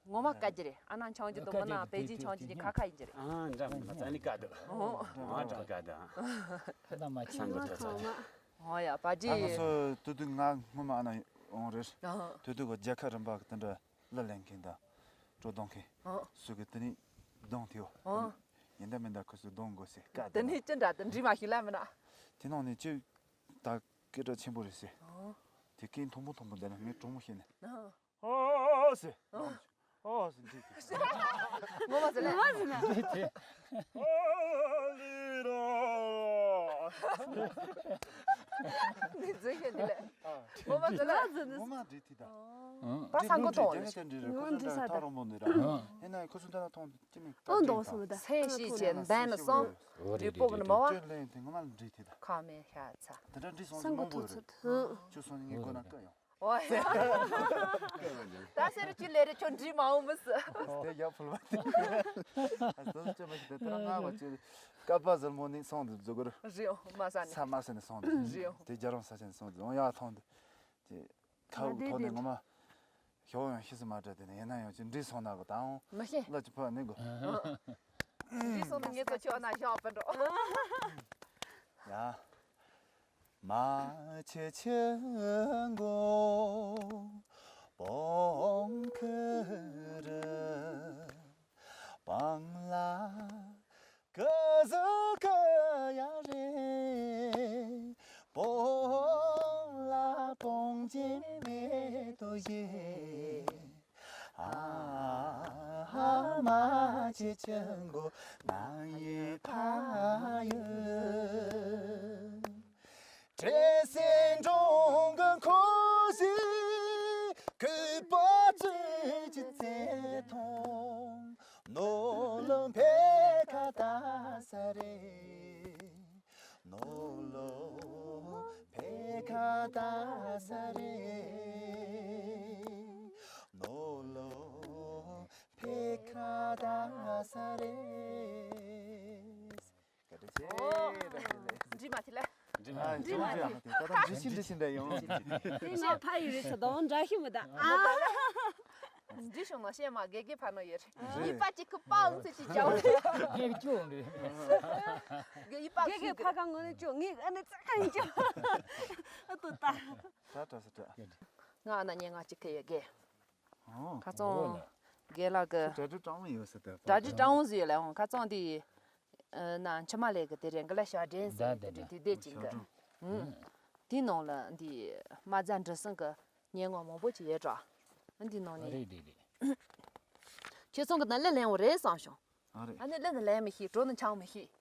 ངོ་མ་བཀའ་རྒྱུ་རེད། ཨ་ན་འཆང་རྒྱུ་དུ་མི་ན་པེ་ཅིན་འཆང་རྒྱུ་ནི་ཁ་ཁ་ཡིན་རྒྱུ་རེད། ཨ་འདྲ་མི་ན་ཙ་ནི་བཀའ་འདུག་ཨོ་འདྲ་མི་ན་བཀའ་འདུག་ད་མ་ཆང་གི་ཐོག་ཚོ། ཨོ་ཡ་པ་ད་ང་ཅི། ཚོ་དུ་དུ་ང་སྔོན་མ་ཨ་ན་འོང་རེད། ཨ་དུ་དུ་གི་རྒྱལ་ཁ་རིམ་པ་གི་དེ་འདྲ། གླུ་ལེན་མཁན་དང་། སྤྲོ་གཏོང་མཁན། ཨོ། སུ་གི་དེ་ནི་གདོང་ཐེའོ། ཨོ། ཡིན་ད་མིན་ད་ཁོ་སུ་གདོང་དགོས་སེ་བཀའ་དེ་དེ་ནི་ནི་ཅི་འདྲ་དེ་འདྲི་མ་ཤེས་ལ་མིན་ན། དེ་ནང་ནས་ཅི་ད་སྐད་གྲགས་ཆེན་པོ་རེད་སེ། ཨོ། དེ་སྐད་མཐོན་པོ་མཐོན་པོ་འདི་ན་ངས་གྲོགས་མོ་ཤེས་ནས། ཨོ། ཨོ་སེ། ཨོ་སེ་འདྲི་དེ། ངོ་མ་ཟེར་ལ། ངོ་མ་ཟེར་ན། འདྲི་དེ། ཨོ་ལི་རོ། ནི་ཟེར་ཤེས་འདི་ལས། ངོ་མ་ཟེར་ལ། ངོ་མ་འདྲི་དེ་ད། ད་ས་མགོ་ཐོང་། ད་རོང་པོ་འདི་ར། ཡིན་ན་ཁོ་ཚོ་ད་ཐོང་ཅི་མི་ཨོ་འདོགས་སོང་ད། སེམས་ཤེས་བྱེད་འདན་ནི་སོང་། རི་པོག་ནི་མ་བ། ཁྱོད་ལན་དེ་ངོ་མ་ལ་འདྲི་དེ་ད། ཁ་མེད་ཤ་ཚ། དེ་འདྲ་འདྲི་སོང་ས་མང་པོ་རེད། ཁྱོད་སོང་ངའི་སྒོ་ན་བཀའ་ཡོང་། ཨོ་ཡ། ད་སེ་རུ་ཁྱོད་ལས་རེ་ཁྱོད་འདྲི་མ་འོང་མི་སྲིད། དེ་ཡག་ཕུལ་བ་དེ། ཨ་སོ་སོ་ཅི་མ་ཤེས་དེ་ད་ང་བ་ཅི། ཀ་པ་ཟེར་མོ་ནི་སོང་དུ་འཛུགས་གི་རེད། རེད་ཨོ་མ་ས་ནི། ས་མ་ས་ནི་སོང་དུ། རེད་ཨོ། དེ་རྒྱ་རོང་ས་ཆ་ནི་སོང་དུ་ཨོ་ཡ་ཐོང་དུ། དེ་ཁ་འུ་ཐོག་ནས་ངོ་མ་ཞོག་ཡང་ཤི་སི་མ་དྲ་དེ་ནས་ཡིན་ན་ཡང་ཅི་འདྲི་སོང་ན་གོ་དང་མ་ཤེས། ལ་ཅི་ཕ་ནི་གོ། འདྲི་སོང་ན་ངེད་ཚོ་ཆོག་ན་ཞོག་པ་འགྲོ། ཡ། མ་ཆེ་ཆེ་མགོ་བོང་ཁུ་རུ་བང་ལ། ཀ་ཟུ་ཀ་ཡ་རེ། པོ་ལ་པོང་ཅེ་མེ་ཏོ་ཡེ། ཨ་ཧ་མ་ཅེ་ཅེ་མགོ་ན་ཡེ་ཕ་ཡུ། ཏྲེ་སེ་འབྲོང་གི་ཁོ་ཟི་ཁུ་པ་ཙུ་ཅི་ཙེ་ཐོང་། ནོ་ལོ་ཕེ་ཁ་ད་ས་རེ། ནོ་ལོ་ཕེ་ཁ་ད་ས་རེ། ནོ་ལོ་ཕེ་ཁ་ད་ས་རེ། བཀའ་དྲིན་ཆེ། ཨོ། བཀའ་དྲིན་ཆེ། འདྲི་མ་ཐི་ལ། འདྲི་མ། ཨ་འདྲི་མ་ཐི། ད་ད་འདྲི་ཤི་འདྲི་ཤི་འདྲ་ཡོང་། དེ་ང་ཕ་ཡི་རེད་ཚ་དང་འདྲ་ཤི་མི་ད། ཨ། འདྲི་བྱུང་ན་བཤད་མ་དགེ་དགེ་ཕ་ནོ་ཡོད། ཡི་པ་ཅིག་གི་པའང་ཚེ་ཅིག་ཅའོ། དགེ་ཅོ་འདྲི། དགེ་ཡི་པ་དགེ་དགེ་ཕ་གང་ངོ་ནས་ཅོ་ངས་ཨ་ནི་ཙག་ཡིན་ཅོ། ཨ་ཏོ་ད། ད་ད་ས་ད། ང་ཨ་ན་ཉེ་ང་ཅིག་གི་ཡོད་དགེ། ཨོ། ཁ་སང་། ཨོ་ལ། རྒན་ལགས་ཀྱི། གྲ་སྒྲིག་གྲང་མོ་ཡོད་ས་ད། གྲ་སྒྲིག་གྲང་མོ་ཟིག་ཡོད་ལ་ཨོ་ཁ་སང་དེ། ཨ་ན་འཆི་མ་ལས་ཀྱི་དེ་རེད་འགི་ལ་ཞག་དྲན་ཟེར་ད་དེ་ད་དེ་དེ་ཅིག་གི། ཞག་གྲངས། ཨུ། དེའི་ནང་ལ་འདི་མ་རྩ་འབྲི་སྲིང་གི་སྙན་ངག་མང་པོ་ཅིག་ཡོད་ར། ཨ་འདི་ནང་ནས། རེད་རེད་རེད། ཁྱེད་ཚང་གི་ན་གླུ་ལེན་འོ་རེད་བསམ་བྱུང་། ཨ་རེད། ཨ་ནི་གླུ་ནི་ལེན་མི་ཤེས་གྲོ་ནི་འཆང་མི་ཤེས།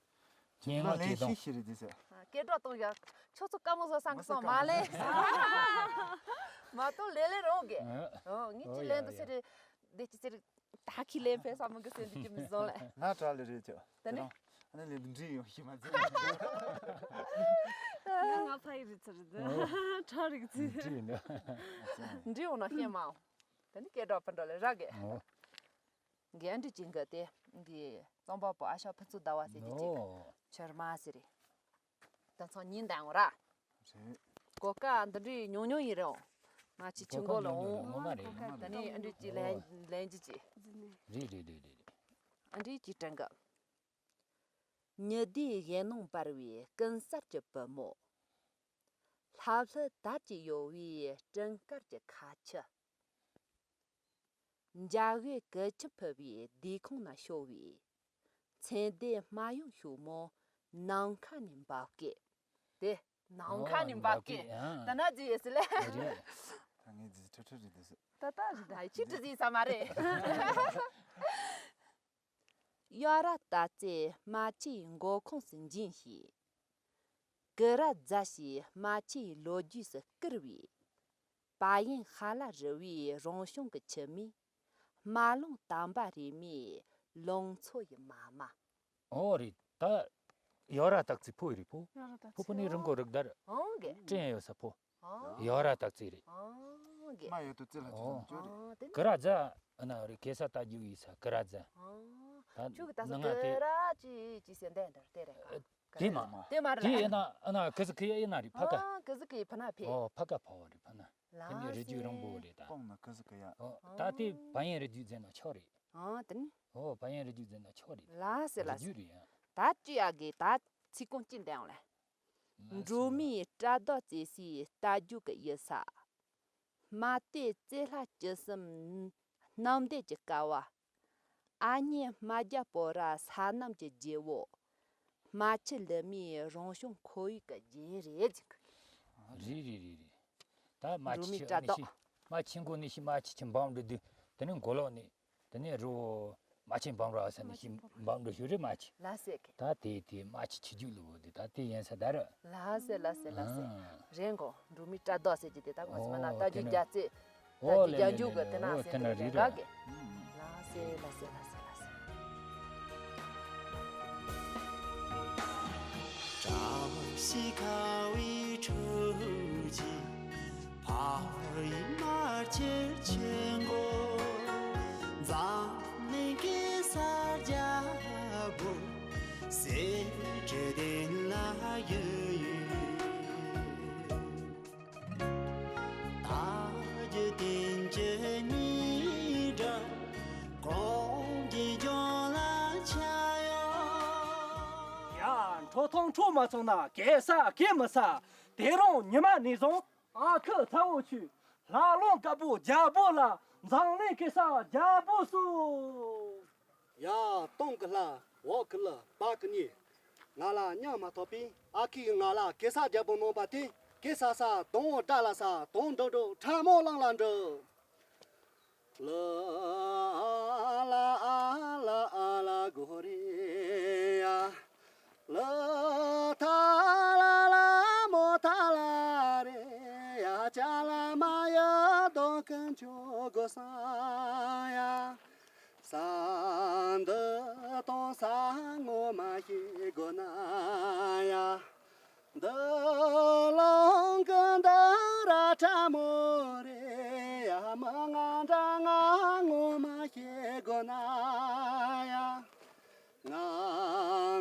སྙན་ངག་ལེན་ཅིག་ཤི་ཤི་རེད་དེ་ཟེར། སྐད་གྲགས་གཏོང་ཡག་ཁྱོད་ཚོ་དཀའ་མོ་བཟོ་སང་གི་སོང་མ་ལེན། མ་གཏོགས་ལེ་ལེ་རོགས་གི། ཨོ་ངས་ཅི་ལེན་དུ་ཟེར་རེད། དེ་ཅི་ཟེར་ད་ཁི་ལེན་ཕེ་ས་མི་གི་ཟེར་འདི་ཅི་མི་བཟོ་ལེ། ང་གྲ་ལེ་རེད་ཅོ། ད་ནི། ཨ་ནི་ལེ་འདི་འདྲི་ཡོང་ཤི་མ་ཟེར། ང་ང་ཕ་ཡི་རི་ཚི་རི་ཚི། གྲ་རི་ཚི། འདྲི་ཡོང་ན་ཤེས་མ་འོང་། ད་ནི་སྐད་གྲགས་ཕ་འགྲོ་ལེ་རག་གི། འགན་འཁྲི་ཅན་གི་དེ་འདི་རྩོམ་པ་པོ་ཨ་ཤ་ཕུན་ཚོགས་ཟླ་བ་ཟེར་དེ་ཅིག་ནོ། ཆར་མ་ཟེར་རེད། ད་ཚང་ཉིན་ལྡན་འོང་ར། རེད། གོ་སྐབས་འདི་འདྲའི་ཉུང་ཉུང་ཡིན་རེད་འོང་། མ་ཅི་ཆུ་མགོ་ལ་འོང་། ངོ་མ་རེད། ད་ནི་ཨ་འདྲི་ཅིག་ལན་ལན་ཅི་ཅི། རེད་རེད་རེད་རེད། ཨ་འདྲི་ཅིག་དྲན་གི། ཉི་ཟླའི་ཞེད་སྣང་འབར་བའི་ཀུན་གསལ་གྱི་བུ་མོ། ཐབ་ལྷུ་དར་གྱིས་གཡོགས་པའི་སྤྲིན་དཀར་གྱི་ཁ་ཆུ། འཇའ་འོད་གོས་ཆེན་ཕུབ་པའི་ལྡེ་ཁང་ན་ཤོར་བའི། མཚན་ལྡན་སྨྲ་ཡུམ་ཞིག་མོ་ནམ་མཁའ་ནས་འབབ་སྐད། དེ། ནམ་མཁའ་ནས་འབབ་སྐད། ཨོ། ད་ན་ཟིག་ཡོད་སྲིད་ལེ། རེད། ད་ངས་ཟིག་ཁྲི་ཁྲི་རེད་འདུག་ཟེར། ད་ད་རེད་ད། ཨ་ཁྱི་ཁྲི་ཟིག་ས་མ་རེད། གཡོ་ར་སྟག་རྩེ་རྨ་ཆུའི་མགོ་ཁུངས་སུ་འབྱིན་ཞིང་། ཀི་ར་རྫ་ཞེས་རྨ་ཆུའི་ལོ་རྒྱུས་སུ་བསྐུར་བའི། བལ་ཡུལ་ཧ་ལ་རི་བོའི་རང་བྱུང་གི་ཆུ་མིག་རྨ་ཀླུང་དམ་པ་རིས་མེད་ལང་ཚོ་ཡི་མ་མ། ཨོ་རེད་ད། གཡོ་ར་སྟག་རྩེ་ཕོ་ཡི་རེད་ཕོ། གཡོ་ར་སྟག་རྩེ། ཕོ་ཕོ་ནི་རི་མགོ་རི་དར། ཨང་གེ། སྤྲིན་ཡོད་ས་ཕོ། ཨང་། གཡོ་ར་སྟག་རྩེ་རེད། ཨང་གེ། མ་ཡོད་དུ་རྩེ་ལ་ཅི་ཨོ། བྱུང་ཅོ་རེད། ཨང་དེ་ནི། ཀི་ར་རྫ་ཨ་ན་རེད་གེ་ས་རྟ་རྒྱུག་ཡིན་ས་ཀི་ར་རྫ། ཨང་། ད་ཁྱོད་ཀྱི་ད་ནང་ང་དེ་ཀི་ར་ཅི་ཅི་ཟེར་འདས་འདར་དེ་རེད་ག་དེ་མ། དེ་མ་རེད། དེ་ཡིན་ན་ཨ་ན་ཀི་ཟི་ཀི་ཡ་ཡིན་ན་རེད་ཕ་ཀ་ཨ་ཀི་ཟི་ཀི་ཕ་ན་ཕེ། ཨོ་ཕ་ཀ་ཕ་བ་རེད་ཕ་ན། དེ་ནི་རི་རྒྱུད་རིང་པོ་རེད་ད། སྤང་ན་ཀི་ཟི་ཀི་ཡ། ཨོ་ད་དེ་བལ་ཡུལ་རི་རྒྱུད་ཟེར་ན་ཆོག་རེད། ཨོ་དེ་ནི། ཨོ་བལ་ཡུལ་རི་རྒྱུད་ཟེར་ན་ཆོག་རེད། ལ་སེ་ལ་རི་སེ། རྒྱུད་རེད་ཡ། ད་ཅི་ཡ་གི་ད་ཚིག་ཀོང་ཅི་འདེང་ལེ། ལ་སེ། འབྲུག་མིའི་བཀྲ་རྡོ་རྩེ་སའི་རྟ་རྒྱུག་གི་ཡུལ་ས། རྨ་སྟོད་རྩེ་ལྷ་བཅུ་གསུམ་གནམ་བདེ་གྱི་ཀ་བ། ཨ་མྱེས་རྨ་རྒྱལ་པོ་ར་ས་གནམ་གྱི་རྗེ་བོ། རྨ་ཆུ་ལི་མིའི་རང་བྱུང་ཁོར་ཡུག་གི་རྒྱན་རེད་ཅིག་རེད་རེད་རེད་རེད། ད་རྨ་འབྲུག་མི་ཆུ་བཀྲ་ཨ་ནི་རྡོ། ཤི། རྨ་ཆུ་མགོ་ནས་ཤི་རྨ་ཆུ་ཆུ་འབམ་འགྲོ་དུས་དེ་ནས་མགོ་ལོག་ནས་དེ་ནས་རི་བོ་རྨ་ཆུ་འབམ་ར་ས་ནས་ཤི་འབམ་འགྲོ་ཞུ་རེད་རྨ་ཆུ། ལ་སེ་གི། ད་དེ་དེ་རྨ་ཆུ་ཆུ་རྒྱུག་ལུ་བོ་དེ་ད་དེ་ཡིན་ས་ད་ར། ལ་སེ་ལ་སེ་ལ་སེ། ཨང་། རེད་གོ། འབྲུག་མི་བཀྲ་རྡོ་ཟེར་གྱི་དེ་ད་ངོ་ཚ་མ་ན་ཨོ་རྟ་རྒྱུག་དེ་ན། རྒྱ་རྩེ། ཨོ་ད་ལེ་རྒྱ་ལེ་རྒྱུག་གི་ལེ་དེ་ན་ཨོ་ཟེར་དེ་ན་གི་རེད་རེད་ར། གི། ལ་སེ་ལ་སེ་ལ་སེ་ལ་སེ། 朝夕靠一处近，跑一马儿切切过，咱们给撒家伙，谁知道那有有。 ད་རྒྱུ་དེ་འཇི་ཉིད་འདྲ། གོང་གི་ལྗོངས་ལ་ཆ་ཡོད། ཡ། ཁྲོ་ཐུང་ཁྲོ་མ་སོང་ན་གེ་ས་གེ་མི་ས། དེ་རིང་ཉི་མ་ནས་བཟུང་ཨ་ཁུ་ཚ་བོ་ཆུ་ལྷ་ལུང་དཀར་པོ་རྒྱལ་པོ་ལ་འཛམ་གླིང་གེ་ས་རྒྱལ་པོ་སུ། ཡ། སྟོང་གི་ལྷ། འོག་གི་ལུ། བར་གི་གཉིས། ང་ལ་མཉམ་མ་ཐོབ་པས་ཨ་ཁུས་ང་ལ་གེ་སར་རྒྱལ་པོ་གནང་པ་དེ་གེ་སར་ས་དོང་དགྲ་ལ་ས་དོང་འགྲོ་འགྲོ་ཁྲ་མོ་གླང་ལ་འགྲོ། ལ་ཨ་ལ་ཨ་ལ་གོ་རེ་ཡ། ལ་ཐ་ལ་ལ་མོ་ཐ་ལ་རེ་ཡ། ཅ་ལ་མ་ཡ་དོ་ཀན་ཆོ་གོ་ས་ཡ། ས་འདི་དང་ས་ངོ་མ་ཤེས་དགོས་ན་ཡ། འདི་ལོང་གི་འདི་ར་ཁྲ་མོ་རེད་ཡ། མི་ང་འདྲ་ང་ངོ་མ་ཤེས་དགོས་ན་ཡ། ང་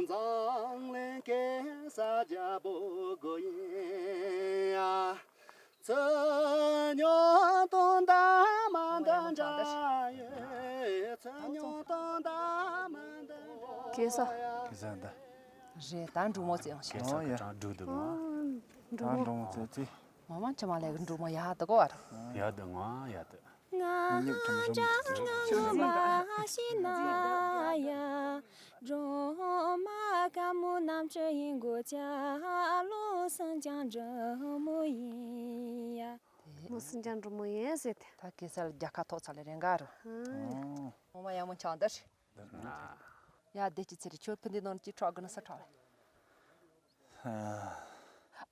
འཛམ་གླིང་གེ་སར་རྒྱལ་པོ་དགོས་ཡིན་ཡ། ཚུ་ཉོ་དང་ད་མ་འདི་འདྲ་ཡོད། ཚུ་ཉོ་དང་ད་མ་འདི་འདྲ། གེ་སར། གེ་སར་འདི། རེད་ད་འབྲུག་མོ་ཙེ་ཡང་ཤེས། གེ་སར་གི་གྲངས་འབྲུག་འདུག་ང་། ད་འབྲུག་མོ་ཙེ་ཙེ། ངོ་མ་ཅི་མ་ལས་གི་འབྲུག་མོ་ཡག་འདུག་གོ་བར། ཡག་འདུག་ང་ཡག་འདུག་ང་འཇམ་འཇམ་ཞིག་ན་ཡ། སྒྲོལ་མ་དཀར་མོ་རྣམ་དཔྱོད་ཡིན་གོ་ཅ་ལོ་སེང་ལྕམ་འབྲུག་མོ་ཡིན་ཡ། ལོ་སེང་ལྕམ་འབྲུག་མོ་ཡིན་ཟེར་ཏེ། ད་གེ་སར་རྒྱལ་ཁ་ཐོབ་ཚར་ལེ་རེ་འགའ་རུ། ཨང་། ངོ་མ་ཡག་མོ་ཆགས་འདི་རེད། ཡ་བདེ་སྐྱིད་ཚེ་རིང་ཁྱོད་ཕུ་འདི་ནང་ཅི་ཁྲག་གི་ན་ས་ཁྲག་ལེ།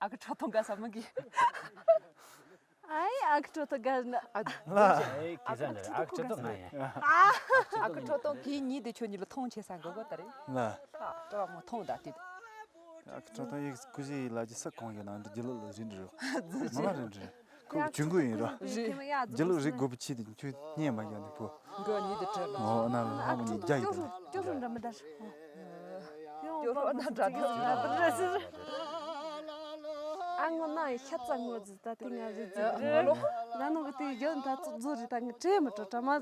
ཨ་ཁུ་ཁྲོ་ཐུང་དགའ་ས་མི་གི། ཨའི་ཨ་ཁུ་ཁྲོ་ཐུང་དགའ་ན། ཨ་ལ། ཨེ་ཁེ་ས་འདི་ཨ་ཁུ་ཁྲོ་ཐུང་ང་ཡ། ཨ་ཁུ་ཁྲོ་ཐུང་གི་ཉིད་དུ་ཁྱོད་གཉིས་ལ་ཐུང་ཆེ་ས་འགོ་གོ་ད་རེད། ལ། ཨ་ཁྲོ་མོ་ཐུང་ད་དེ། ཨ་ཁུ་ཁྲོ་ཐུང་ཡིག་སྐུ་གཞི་ལ་ཇི་ས་གང་ཡོད་ན་འདི་རྒྱུ་ལོ་ལ་རིན་འགྲོ། ང་ལ་རིན་འགྲོ། ཁོ་ཆུང་ཀུ་ཡིན་རོ། རེད། རྒྱ་ལོ་རིག་དགོས་པ་ཆེ་དེ་ཁྱོད་སྙན་མ་ཡང་ནི་ཕོ། འགོ་གཉིས་དེ་བྲལ་ལ། ཨོ་ན་ལ་ཧ་མོ་ནི་རྒྱ་ཡིན་ཏེ། སྐྱོ་སོང་འདྲ་མི་འདྲ། སྐྱོ་རོགས་ན་འདྲ་འདྲ་ཟེར། ཨ་ངོ་ན་ཤ་ཚ་ངོ་ཟི་ད་དེ་ང་རེ་ཟི་རེ། ལ་ནོ་གི་དེ་ཡོད་ད་ཚོ་རྫོ་རི་ད་ངི་བྲེ་མི་བྲོ་གྲ་མ་ཨ།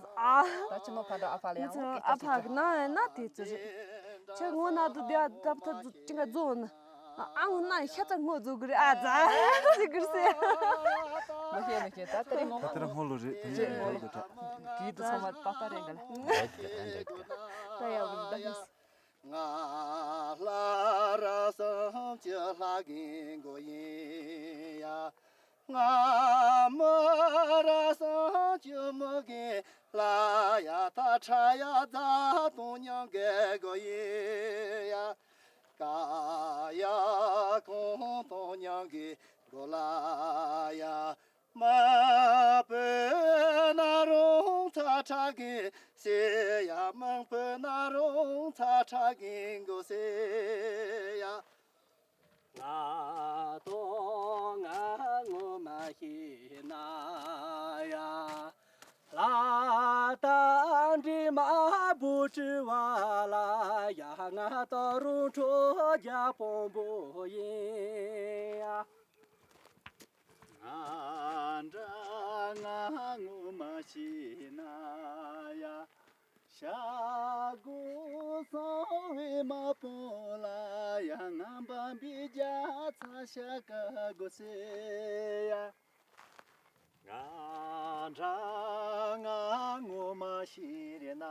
ད་ཅི་མ་ཕ་འདྲ་ཨ་ཕ་ལ་ཡང་ཨ་ཕ་གི་ན་ན་དེ་ཚོ་རེད། ཁྱོད་ངོ་ན་དུ་དེ་ཨ་ད་ཕ་ད་ཅི་འགའ་རྫོ་ན། ཨ་འུ་ན་ཤ་ཚ་ངོ་རྫོགས་གི་རེད། ཨ་ཙ་ཟེར་གི་རེད་ཟེར། མ་ཤེས་མ་ཤེས། ད་ལྟ་རེ་ངོ་ད་ལྟ་རེ་ངོ་ལོ་རེད། དེ་ནས་ངོ་ལོ་དྲ། གི་དུ་ཚང་མ་ཏག་ཏག་རེད་ག་ལ། ད་ཡག་པོ་འདུག་ང་ལྷ་ར་བསམ་གྱི་ལྷ་རྒན་མགོ་ཡིན་ཡ། ང་མི་ར་བསམ་གྱི་མི་རྒན་ལ་ཡ། ད་ཁྲ་ཡ་རྫ་དང་མཉམ་གི་མགོ་ཡིན་ཡ། ཀ་ཡ་གོང་དང་མཉམ་གི་མགོ་ལ་ཡ། མ་བུ་ན་རུང་ཚ་ཁྲ་རྒན་ཟེར་ཡ། མ་བུ་ན་རུང་ཚ་ཁྲ་རྒན་མགོ་ཟེར་ཡ། ང་དང་ང་ངོ་མ་ཤེས་ན་ཡ། ལ་ད་འདྲེ་མ་བུ་བྲི་བ་ལ་ཡ། ང་ད་རུང་ཁྲོ་རྒྱ་དཔོན་པོ་ཡིན་ཡ། ང་འདྲ་ང་ངོ་མ་ཤེས་ན་ཡ། ཤ་གོ་སོང་བའི་མ་པོ་ལ་ཡ། ང་འབམ་པའི་རྒྱ་ཚ་ཤ་ཀ་གོ་སེ་ཡ། ང་འདྲ་ང་ངོ་མ་ཤེས་ན་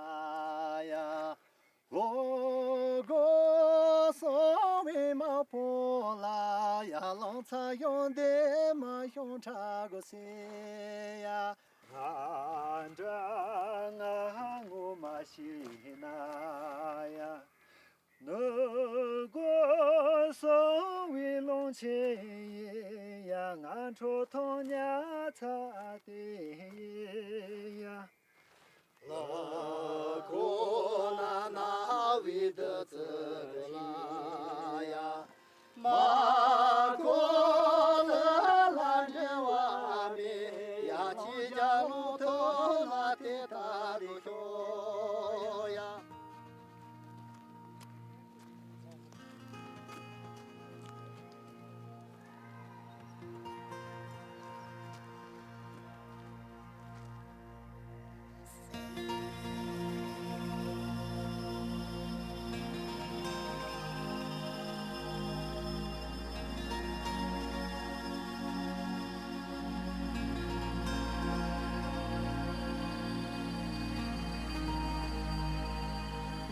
ཡ། ལོ་གོ་སོང་བའི་མ་པོ་ལ་ཡ། ལང་ཚ་ཡོང་དེ་མ་ཤོང་ཁྲ་གོ་སེ་ཡ། ང་འདྲ་ང་ངོ་མ་ཤེས་ན་ཡ། ནུ་གོ་སོང་བའི་ལོང་ཆེ་ཡ། ང་ཁྲོ་ཐོང་ཉ་ཚ་དེ་ཡ། ལ་ཁོ་ན་ན་བི་དི་ཚི་ལ་ཡ། མ་ཁོ་ལ་ལ་འབྲེལ་བ་མེད་ཡ། ཅི་བྱ་ལོ་ཐོ་ལ་དེ་ད་རུ་ཤོ་ཡ།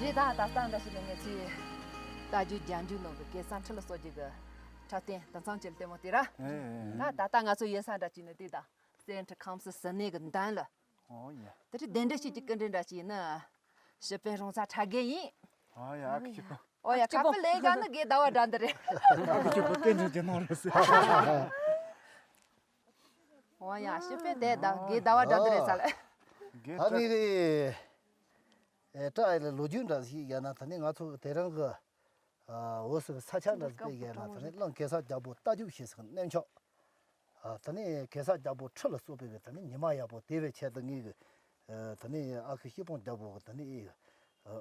རེད། ད་ད་ལྟ་འདྲ་ཞིག་ལ་ངས་ཚེ་ལྟ་རྒྱུ་རྒྱན་རྒྱུ་ནང་གི་སྐལ་བཟང་ཁྲི་ལ་གསོལ་རྒྱུ་གི་འཁྲབ་སྟོན་དེང་སང་ཅིག་ལྟད་མོ་དེ་ར། ཨེ་ཨེ་ཨེ། ད་ད་ལྟ་ང་ཚོ་ཡོད་ས་འདྲ་ཅིག་ནི་དེ་དང་སེང་ཁྲི་ཁམས་སུ་ཟིན་ནས་གི་འདན་ལ། ཨོ་ཡ། དེ་རིང་གདན་འདྲེན་བྱེད་ཀྱི་སྐུ་མགྲོན་འདྲ་ཅིག་ནི་ཞི་པན་རོང་ཚ་ཁྲ་རྒན་ཡིན། ཨོ་ཡ། ཨ་ཁུ་ཁྱུ་པོ། ཨོ་ཡ། ཁ་པི་ལེ་ག་ནི་དགེ་ཟླ་བ་འདྲ་འདི་རེད། ཨ་ཁུ་ཁྱུ་པོ་སྐད་འཕྲིན་གྱི་ནང་རེད་ཟེར། ཨོ་ཡ། ཞི་པན་དེ་ད་དགེ་ཟླ་བ་འདྲ་འདི་རེད་ས་ལ། དགེ་ད་ནི་ཨེ་བཀྲ་ཡི་ལ་ལོ་རྒྱུས་འདྲ་ཞིག་ཡང་ན་ད་ནི་ང་ཚོ་དེ་རིང་གི་ཨ་འོ་ཟེར་ས་ཆ་འདྲ་ཞིག་དཔེ་ཡང་ན་ད་ནི་གླིང་གེ་སར་རྒྱལ་པོ་རྟ་རྒྱུག་ཞེས་ཟེར་གནས་མཆོག་ཨ་ད་ནི་གེ་སར་རྒྱལ་པོ་ཁྲི་ལ་གསོལ་བའི་གི་ད་ནི་ཉི་མ་ཡག་པོ་དེ་བའི་ཆེད་དུ་ངེད་གི་ཨ་ད་ནི་ཨ་ཁུ་སྐྱིད་པོ་རྒྱལ་པོ་གི་ད་ནི་ཨ་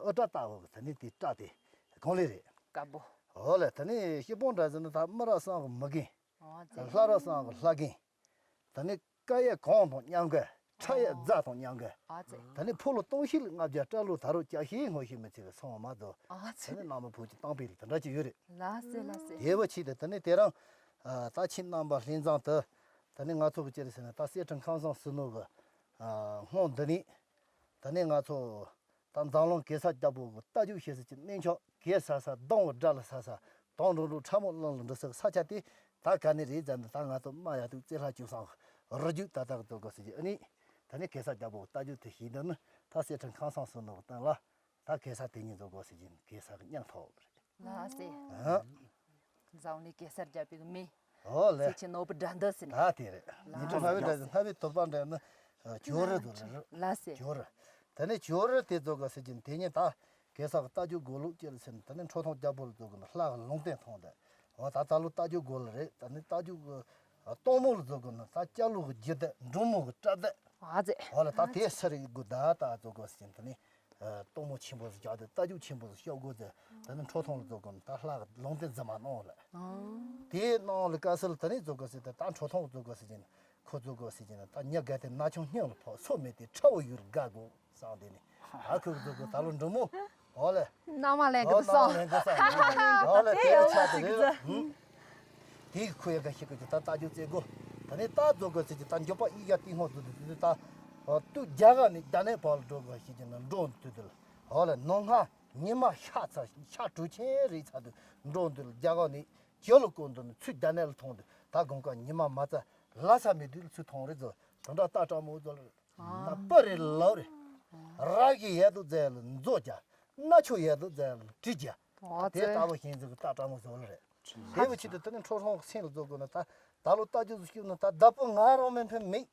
ཨུ་ཏྲ་ལྟ་བུ་གི་ད་ནི་དེ་སྐྲ་དེ་གང་ལེ་རེད། དཀར་པོ། འོ་ལེ། ད་ནི་སྐྱིད་པོ་འདྲ་ཟེར་ན་ད་མི་ར་བསང་གི་མི་རྒན། ཨོ་ཙེ། ལྷ་ར་བསང་གི་ལྷ་རྒན། ད་ནི་ཀ་ཡ་གོང་དང་མཉམ་གི་ཁྲ་ཡ་རྫ་དང་མཉམ་གི་ཨ་ཙེ། ད་ནི་ཕོ་ལོ་སྟོང་ཤིག་ལྔ་བརྒྱ་སྐྲ་ལོ་ད་རུང་སྐྱ་ཤེད་ངོ་ཤེད་མི་ཚེ་གི་སོང་བ་མ་གཏོགས། ཨ་ཙེ། ད་ནི་ནང་མི་བོད་ཀྱི་གཏམ་དཔེ་ལ་དེ་འདྲ་ཅིག་ཡོད་རེད། ལགས་སེ་ལགས་སེ། དེ་བ་ཆེད་དུ་ད་ནི་དེ་རིང་ཨ་ད་ཁྱེད་རྣམ་པ་ལྷན་འཛོམས་དུ་ད་ནི་ང་ཚོ་གི་ཅི་རེད་ཟེར་ན་ད་གསེར་ཁྲི་ཁང་བཟང་ཟིལ་གནོན་གི་ཨ་སྔོན་འདི་ནས་ད་ནི་ང་ཚོ་ད་འཛམ་གླིང་གེ་སར་རྒྱལ་པོ་གི་རྟ་རྒྱུག་ཞེས་སུ་ཅི་གནས་མཆོག་གེ་སར་ས་སྡོང་བོ་དགྲ་ལ་ས་ས་དོང་འགྲོ་འགྲོ་ཁྲ་མོ་གླིང་ལ་འགྲོ་ས་གི་ས་ཆ་དེ་ད་ག་ནས་རེད་ཟེར་ན་ད་ང་ཚོ་རྨ་ཡ་ཐུག་རྩེ་ལྷ་ཆོས་བཟང་རི་རྒྱུད་ད་ལྟ་གི་རྫོགས་དགོས་ཟེར་གྱི་ཨ་ནི་ད་ནི་གེ་སར་རྒྱལ་པོ་གི་རྟ་རྒྱུག་དེ་ཞིག་འདི་ནི་ད་གསེར་ཁྲི་ཁང་བཟང་ཟིལ་གནོན་གི་སྟེང་ལ་ད་གེ་སར་དེ་ཉིད་རྫོགས་དགོས་ཟེར་གྱི་གེ་སར་གི་སྙིང་ཐོབ་རེད། ལགས་སེ། ཨ། འཛམ་གླིང་གེ་སར་རྒྱལ་པོའི་མི། ཨོ་ལེ། སེ་ཆེ་ནོར་བུ་དགྲ་འདུལ་ཟེར་ནས། ད་དེ་རེད། ལགས་ཉི་ཁྲི་ལྔ་བའི་དགྲ་ཟེར་ལྔ་བའི་དོར་པ་འདྲ་ནི་ཇོ་རི་དུ་རེད། ལགས་སེ། ཇོ་རི། དེ་ནས་ཇོ་རི་དེ་ཚོ་ག་ཟེར་གྱིན་དེ་ཉིན་ད་གེ་སར་གི་རྟ་རྒྱུག་དགོས་ལུགས་ཅི་ལ་ཟེར་ནས་དེ་ནས་ཁྲོ་ཐུང་རྒྱལ་པོ་ལ་ཚོ་གི་ནི་ལྷ་གི་ལུང་བསྟན་ཐོང་དེ། འོ་ད་ད་ལོ་རྟ་རྒྱུག་དགོས་ལ་རེད། ད་ནི་རྟ་རྒྱུག་གི་སྟོང་མོ་ལ་ཚོ་གི་ནི་ད་སྐྱ་ལོ་གི་རྒྱུ་དེ་འབྲུག་མོ་གི་སྐྲ་དེ། ཨ་ཙེ། འོ་ལ་ད་དེ་སུ་རེད་དགོས་ད་ད་ཚོ་གི་ཟེར་གྱིན་དེ་ནས། སྟོང་མོ་ཆེན་པོ་ཟིག་རྒྱག་དེ་རྟ་རྒྱུག་ཆེན་པོ་ཟིག་ཤོག་དགོས་ཟེར། ད་ནི་ཁྲོ་ཐུང་ལ་ཚོ་གི་ནི་ད་ལྷ་གི་ལུང་བསྟན་རྫུན་མ་གནང་ལ། དེའི་ནང་ལ་དཀའ་སེལ་ད་ནི་ཚོ་གི་ཟེར་ཏེ་ད་ཁྲོ་ཐུང་ཚོ་གི་ཟེར་གྱིན་ཁོ་ཚོ་གི་ཟེར་གྱིན་ད་མྱི་རྒད་དེ་ན་ཆུང་སྙིང་ལ་ཕོག་སོ་མེད་དེ་ཁྲ་བོ་ཡུལ་དགའ་དགོས་བསམ་དེ་ནི་ཨ་ཁུ་ཚོ་གི་ད་ལོ་འབྲི་མོ་ ཨོ་ལེ། ནང་མ་ལེན་གི་ཨོ་དུ་སོང་། ནང་མ་ལེན་གི་སོང་། ཨོ་ལེ། དེ་ཡག་པོ་ཆགས་འདུག་གི། ཧུམ། དེ་གི་ཁོ་ཡ་ག་ཤི་གི་ཅི་ད་ལྟ་རྒྱུ་རྩེ་དགོ། ད་ནི་ད་རྫོགས་དགོ་ཟེར་གྱི་ད་མགྱོགས་པ་ཨི་ཡ་ཏི་ཧོ་དུ་དུ་དུ་ད། ཨོ་དུ་རྒྱ་གར་ནི་རྒྱ་ནས་བར་འགྲོ་དགོ་ཤི་གྱི་ན་འགྲོ་དུ་དུ་ལ། ཨོ་ལེ། ནོ་ང་ཉི་མ་ཤ་ཚ་ཤ་དྲུག་ཆེན་རེ་ཚ་དུ་འགྲོ་དུ་ལ། རྒྱ་གར་ནི་ཇོ་ལོ་ཀོན་དུ་ནི་ཚུ་རྒྱ་ནས་ལ་ཐོང་དུ་ད་དགོང་ཀ་ཉི་མ་མ་ཚ་ལ་ས་མི་དུ་ལ་ཚུ་ཐོང་རེ་ཛོ། དོན་དག་ད་ཀྲ་མོ་ཛོ་ལ། ད་པ་རེ་ལོ་རེ། ར་གི་ཡད་དུ་ཛེ་ལ་མཛོ་རྒྱ། ན་ཆོ་ཡད་དུ་ཛེ་ལ་དྲི་རྒྱ། ཨོ་དེ་ཙེ། ལྟ་བུ་ཤིང་ཟིག་ད་ཀྲ་མོ་ཛོ་ལ་རེ། དེ་བུ་ཆི་དུ་དེ་ནི་ཁྲོ་ཧྲོང་སེང་ལ་ཛོ་དགོ་ན་ད་ད་ལོ་ལྟ་རྒྱུ་ཟིག་ཤིག་ན་ད་ད་པོ་ང་རང་མེད་ཕན་མེད།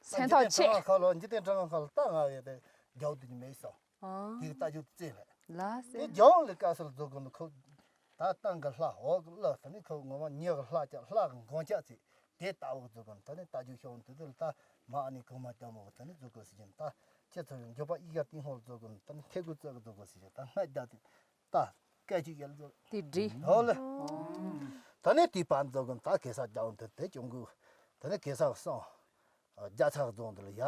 སེང་ཐོག་ཆེ། འཇིག་རྟེན་གྲང་ངར་ཁ་ལོ་འཇིག་རྟེན་གྲང་ངར་ཁ་ལོ་ད་ང་ཡད་དེ་རྒྱ་བོ་དུ་ནི་མེད་སོང་། ཨོ། དེ་ལྟ་རྒྱུ་ཙེ་ལ། ལ་སེ། དེ་རྒྱ་བོ་ལ་ཀ་སལ་ཛོ་དགོ་ན་ཁོ། ད་ཏང་གི་ལྷ་འོག་གི་ལ་ད་ནི་ཁོ་ངོ་མ་ཉི་གི་ལྷ་ཅག་ལྷ་གི་མགོན་ཅག་ཚེ། དེ་ལྟ་བུ་ཛོ་གོ་ནི་ད་ནི་ལྟ་རྒྱུ་ཤོང་དུ་དུ་ལ་ད་མ་ཨ་ནི་གོང་མ་ལྟ་མོ་ད་ནི་ཛོ་གོ་སི་ཅན་ད་ཁྱེད་ཚོ་ཡང་མགྱོགས་པ་ཨི་ག་ཏིང་ཧོ་ཛོ་གོ་ནི་ད་ནི་ཐེ་གུ་ཙག་ཛོ་གོ་སི་ཅན་ད་སྔ་རྒྱ་དེ་ད་སྐད་ཅིག་ཡལ་ཛོ། དེ་འདྲི། ཧོ་ལེ། ད་ནི་དེ་པན་ཛོ་གོ་ནི་ད་གེ་ས་རྒྱ་བོ་འདི་དེ་ཅུང་གུ་ད་ནི་གེ་ས་སོང་རྒྱ་ཚ་རྫོང་འདི་ལ་ཡ།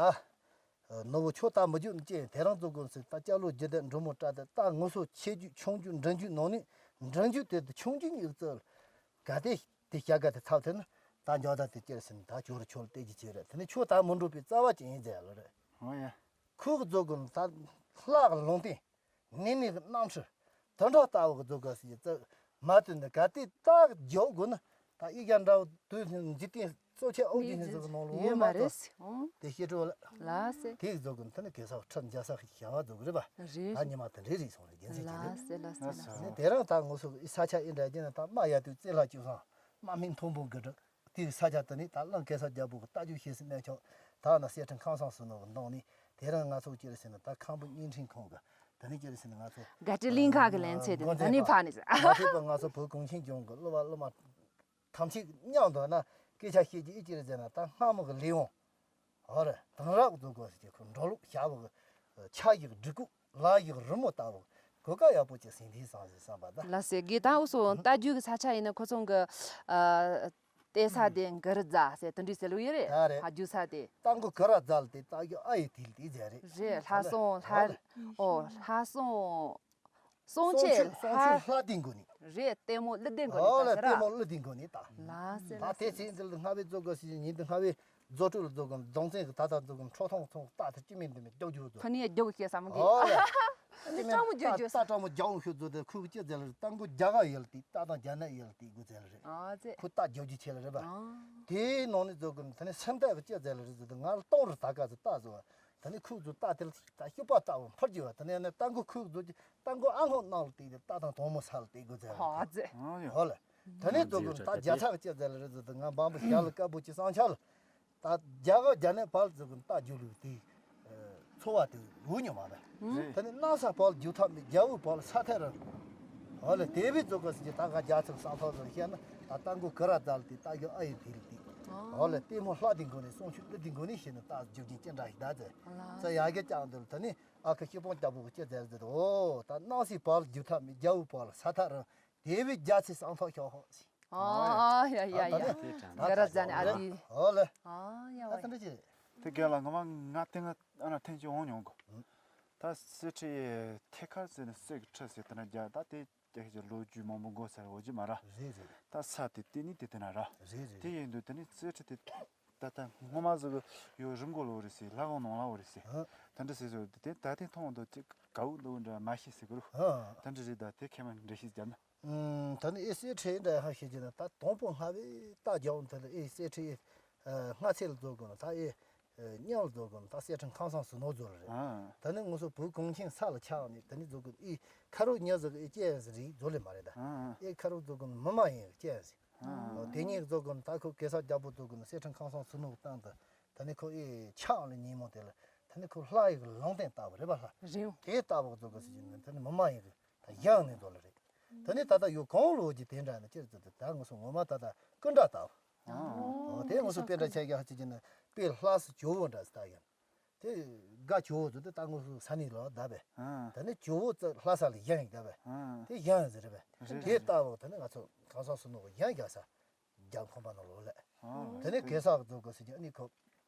ནོར་བུ་ཁྱོད་ད་མི་རྒྱུག་ཅེས་དེ་རང་ཚོ་དགོན་སྲིད་ད་སྐྱ་ལོ་རྒྱུད་ལྡན་འབྲུག་མོ་བཀྲ་དེ་ད་ངོ་སོ་ཆེ་རྒྱུད་ཆུང་རྒྱུད་འབྲིང་རྒྱུད་ནང་ནས་འབྲིང་རྒྱུད་དེ་དུ་ཆུང་རྒྱུད་ཡིག་རྩལ་ག་དེ་དེ་བྱ་དགའ་དེ་ཚབ་ཐེ་ན་ད་འཇོག་ད་དེ་ཅེར་ཟིན་ད་ཁྱོད་ར་ཁྱོད་ལ་བལྟས་ཀྱི་ཆེ་རེད། དེ་ནི་ཁྱོད་ད་མི་འགྲོ་པའི་རྩ་བ་ཅན་ཡིན་ཟེར་ལ་རེད། ཨོ་ཡ། ཁོ་གི་རྫོགས་དགོན་ད་ལྷག་ལུང་བསྟན་ནི་ནི་གི་རྣམ་འཕྲུལ་དོན་གྲོགས་ལྟ་བུ་གི་རྫོགས་དགོན་ཟེར་གྱི་རྩ་མ་དོན་ནི་ག་དེ་ད་འཇོག་དགོས་ན། ད་ཨི་ཀ་འདྲ་བོ་དུས་འཇིག་རྟེན་གཙོ་ཆེ་ཨོ་རྒྱན་ཧིན་ཟེར་གི་ནང་ལོ་ཡོད་མ་མ་རེད་ཙམ་ཟེར། ཨོ། དེ་ཤེས་སྤྲོ་ལ། ལ་སེ། དེ་རྫོགས་གི་ད་ནི་གེ་སར་ཁྲི་འཇའ་ས་ཤི་བ་རྫོགས་རེད་པ། རེད། ད་ཉི་མ་དེ་འདྲའི་རིགས་སོང་རེད་རྒྱན་ཟེར་གྱི་རེད། ལ་སེ་ལ་སེ་ལ་སེ། ནི་དེ་རང་ད་ངོ་སོ་ཨི་ས་ཆ་ཨི་འདྲ་རྒྱན་ད་སྨྲ་ཡ་དུས་རྩེ་ལྷ་བཅུ་སྲང་སྨྲ་སྨན་མཐོན་པོ་གི་གྲགས་དེའི་ས་ཆ་དེ་ནི་ད་གླིང་གེ་སར་རྒྱལ་པོ་གི་རྟ་རྒྱུག་ཤེས་སི་གནས་མཆོག་ད་ན་གསེར་ཁྲི་ཁང་བཟང་སུ་ནོ་གི་འདང་ནི་དེ་རང་ང་ཚོ་ཅི་རེད་ཟེར་ན་ད་ཁམས་པ་བརྙན་འཕྲིན་ཁང་གི་ད་ནི་ཅི་རེད་ཟེར་ན་ང་ཚོ་ག་ཏི་གླིང་ག་གི་ལན་ཚེ་དེ་ད་ནི་ཕ་ནི་ཟེར། ང་ཚོ་ང་ཚོ་བོད་གངས་ཅན་ལྗོངས་གི་གླུ་བ་གླུ་མ། ཐམས་ཅད་མཉམ་དུ་ན་སྐད་ཆ་བཤད་ཀྱི་ཨི་ཅི་རེད་ཟེར་ན་ད་སྔ་མོ་གི་ལས་དབང་། ཨོ་རེད་དེང་རབས་རྫོགས་དགོས་ཟེར་གྱི་ཁོ་འགྲོ་ལུགས་བྱ་བ་གི་ཆ་ཡི་གི་སྒྲིག་གུ་ལ་ཡི་གི་རི་མོ་ལྟ་བུ་གོ་སྐབས་ཡག་པོ་ཅིག་ཟིན་དེའི་སང་ཟེར་བསམ་པ་ད། ལ་སེ་གི་ད་འུ་སོ་ལྟ་རྒྱུ་གི་ས་ཆ་ཡིན་ན་ཁོ་ཚོང་གི་ཨ་ལྟེ་ས་དེ་གི་རི་རྫ་ཟེར་དེ་འདྲའི་ཟེར་ལུགས་ཡོད་རེད། ད་རེད། ཨ་རྒྱུ་ས་དེ། ད་མགོ་གི་ར་རྫ་ལ་དེ་ད་ཡོ་ཨ་ཡི་དིལ་དེ་ཟེར་རེད། རེད་ལྷ་སྲུང་ལྷ། ཨོ་ལྷ་སྲུང་། སྲུང་བྱེད་སྲུང་བྱེད་ལྷ་ལྷ་ལྡན་དགོས་ནི། རེད་ལྟད་མོ་ཀླུ་ལྡན་དགོས་ནི་ཨོ་ལ་ད་ཟེར་ལྟད་མོ་ཨ། ཀླུ་ལྡན་དགོས་ནི་ད། ལ་སེ་ད་ལ་དེ་སེ། ཚེ་འདི་ལ་སྔ་བའི་རྫོགས་དགོས་ཟེར་ཉིན་འདི་སྔ་བའི་རྫོགས་སྤྲུལ་ལ་རྫོགས་དགོས་རྫོགས་མཚན་གི་ད་ད་རྫོགས་དགོས་ཁྲོ་ཐུང་ཐུང་རྟ་དེ་ཅི་མིན་འདི་མིན་རྒྱོག་རྒྱུ་རྫོགས། ཁ་ནི་རྒྱོག་ཤེས་བསམ་གི་ཨོ་ལ། ཨ་ནི་སྤྲང་མོ་རྒྱོག་རྒྱོག་ས། རྟ་སྤྲང་མོ་རྒྱ་འོང་ཤོད་རྫོགས་དེ་ཁུག་ཅི་ཟེར་ལ་རེད། རྟ་མགོ་རྒྱ་ག་ཡལ་ཏི་རྟ་དང་རྒྱ་ནག་ཡལ་ཏི་དགོས་ཟེར་ལ་རེད། ཨ་ཙེ། ཁུག་རྟ་རྒྱོག་རྒྱུ་ཆེ་ལ་རེད་པ། ཨ། དེའི་ནང་ནས་རྫོགས་དགོས་ད་ནི་སེམས་རྟ་གི་ཅི་ཟེར་ལ་རེད་རྫོགས་དེ་ང་ལ་གཏོང་རུ་ད་ག་ཚོད་རྟ་བཟོ་བ། ད་ནི་ཁུག་ཚོ་རྟ་དེ་ལ་ད་ཤུག་པ་རྟ་བོ་འཕུར་རྒྱུ་བ་ད་ནི་ཡང་ན་རྟ་མགོ་ཁུག་ཚོ་རྟ་མགོ་ཨ་སྔོན་ནང་ལ་བཏེགས་ཏེ་རྟ་དང་དོང་མོ་ས་ལ་བཏེག་དགོས་ཟེར་ལ་ཨ་ཙེ། ཨ་ཡོ། ཧོ་ལ། ད་ནི་རྫོགས་དགོས་ད་རྒྱ་ཚ་གི་ཅི་ཟེར་ལ་རེད་རྫོགས་དེ་ང་འབངས་པོ་ཞལ་ལ་དཀར་པོ་ཅི་སང་ཆ་ལ། ད་རྒྱ་གར་རྒྱ་ནག་བར་ཟེར་གི་རྟ་རྒྱུག་ལུགས་དེ་ཚོ་བ་དེ་འུ་ཉོ་མ་རེད། ད་ནི་གནམ་ས་བར་རྒྱུག་ཐབས་མེད་རྒྱལ་པོའི་བར་ས་ཐལ་རང་། ཨོ་ལེ་དེ་བས་ཚོ་ག་ཟེར་གྱི་ད་ག་རྒྱ་ཚ་གི་སང་ཐོག་ཟེར་བཤད་ན་ད་རྟ་མགོ་གི་ར་རྫ་ལ་དེ་རྟ་རྒྱུག་ཨ་ཡི་དེ་ལ་དེ། ཨོ་ལེ་ལྟད་མོ་ལྷ་དེ་མགོ་ནས་སྲུང་ཆུ་ཀླུ་དེ་མགོ་ནས་བཤད་ན་རྟ་རྒྱུག་ཅན་ཅི་འདྲ་ཞིག་ད་ཟེར། ཙ་ཡ་གི་ཀྱང་འདི་ལ་ད་ནི་ཨ་ཁུ་ཤི་པོང་རྒྱལ་པོ་གི་ཅི་ཟེར་ཟེར་ཨོ་ད་གནམ་སའི་བར་རྒྱུག་ཐབས་མེད་རྒྱལ་པོའི་བར་ས་ཐལ་རང་། དེ་བས་རྒྱ་ཚའི་སང་ཐོག་ཤོག་ཧོ་ཟེར། ཨ་ཡ་ཡ་ཡ། ག་ར་ཛ་ནི་ཨ་དི། ཨོ་ལེ། ཨ་ཡ་ཨ་ཙི་འདྲ་ཅི། དེ་ག་ལ་ང་མ་ང་ཏེ་ང་ཨ་ན་ཐེན་ཅི་འོང་མྱོང་གོ། ད་གསེར་ཁྲི་ཐེ་ཁ་ཟེར་ནས་གསེར་གི་ཁྲི་ཟེར་ད་ན་རྒྱ་ད་དེ་རྒྱ་ཁྱི་ལོ་རྒྱུས་མང་པོ་མགོ་ཟེར་འོ་ཅི་མ་ར། རེད་རེད། ད་ས་དེ་དེ་ནི་དེ་དེ་ན་ར། རེད་རེད། དེ་ཡིན་དུས་དེ་ནི་གསེར་ཁྲི་དེ། ད་ལྟ་སྔོན་མ་ཟིག་གི་ཡོད་རི་མགོ་ལོ་རེད་ཟེར་ལྷ་ཁང་ནང་ལ་འོ་རེད་ཟེར། ད་འདྲ་ཟེར་ཟེར་དེ་ད་ཐེངས་མཐོང་འདུག་ཅིག་དགའ་བོ་འདུག་འདྲ་མ་ཤེས་ཟེར་གི་རུ། ད་འདྲ་རེད་ད་དེ་ཁེ་མ་འདྲ་ཤེས་བརྒྱབ་ན། ད་ནི་ཨེ་གསེར་ཁྲི་འདྲ་ཧ་ཤེས་ཀྱི་ན་ད་དང་པོ་སྔ་བའི་རྟ་རྒྱག་འོང་དེ་ལ་ཨེ་གསེར་ཁྲི་ཨེ་སྔ་ཚེ་ལ་རྫོགས་དགོས་ན་ད་ཨེ་མཉམ་ལ་རྫོགས་དགོས་ན་ད་གསེར་ཁྲི་ཁང་བཟང་སུ་ནོ་རྫོགས་རེད། ད་ནི་ངོ་སོ་བོད་གངས་ཅན་ས་ལ་ཆགས་ནས་ད་ནི་རྫོགས་དགོས་ཨེ་ཁ་རུ་ཉ་ཟིག་ཨེ་སྐྱེ་ཡ་ཟིག་རིགས་རྫོགས་ལེ་མ་རེད་ད། ཨེ་ཁ་རུ་རྫོགས་དགོས་ན་མི་མ་ཡིན་སྐྱེ་ཡ་ཟིག་དེ་ཉིད་རྫོགས་དགོས་ན་ད་ཁོ་གེ་སར་རྒྱལ་པོ་རྫོགས་དགོས་ན་གསེར་ཁྲི་ཁང་བཟང་སུ་ནོ་གི་སྟེང་དུ་ད་ནི་ཁོ་ཨེ་ཆགས་ལ་ཉིན་མོ་དེ་ལ་ད་ནི་ཁོ་ལྷ་ཡི་གི་ལུང་བསྟན་ལྟ་བུ་རེད་པ་ལྷ། རེད། དེ་ལྟ་བུ་རྫོགས་དགོས་ཟེར་གྱི་ན་ད་ནི་མི་མ་ཡིན་གི་ད་ཡང་ནས་འདོད་ལ་རེད། ད་ནི་ད་ལྟ་ཡོད་གང་ལོ་གི་དེ་འདྲ་ནི་ཅི་རེད་ད་ད་ངོ་སོ་ངོ་མ་ད་ལྟ་སྐུ་འདྲ་ལྟ་བུ། ཨོ་དེ་ངོ་སོ་དཔེ་འདྲ་ཆ་རྒྱ་ཧ་ཅི་གྱི་ན་དཔེ་ལྷ་སུ་ཇོ་བོ་འདྲ་ཟེར་ད་ཡང་། དེ་དགའ་ཇོ་བོ་ཚོ་དེ་ལྟ་ངོ་སོ་ས་ནི་ལོ་ད་བས། ད་ནི་ཇོ་བོ་ཚོ་ལྷ་ས་ལ་ཡང་ཡིན་ད་བས། དེ་ཡང་ཡིན་ཟེར་བས། དེ་ལྟ་བུ་ད་ནི་ང་ཚོ་གང་ས་སུ་ནོ་ཡང་རྒྱག་ས་རྒྱག་ཁོམ་པ་ནོ་ལོ་ལས། དེ་ནི་གེ་སར་ཚོ་གོ་ཟེར་གྱི་ཨ་ནི་ཁོ་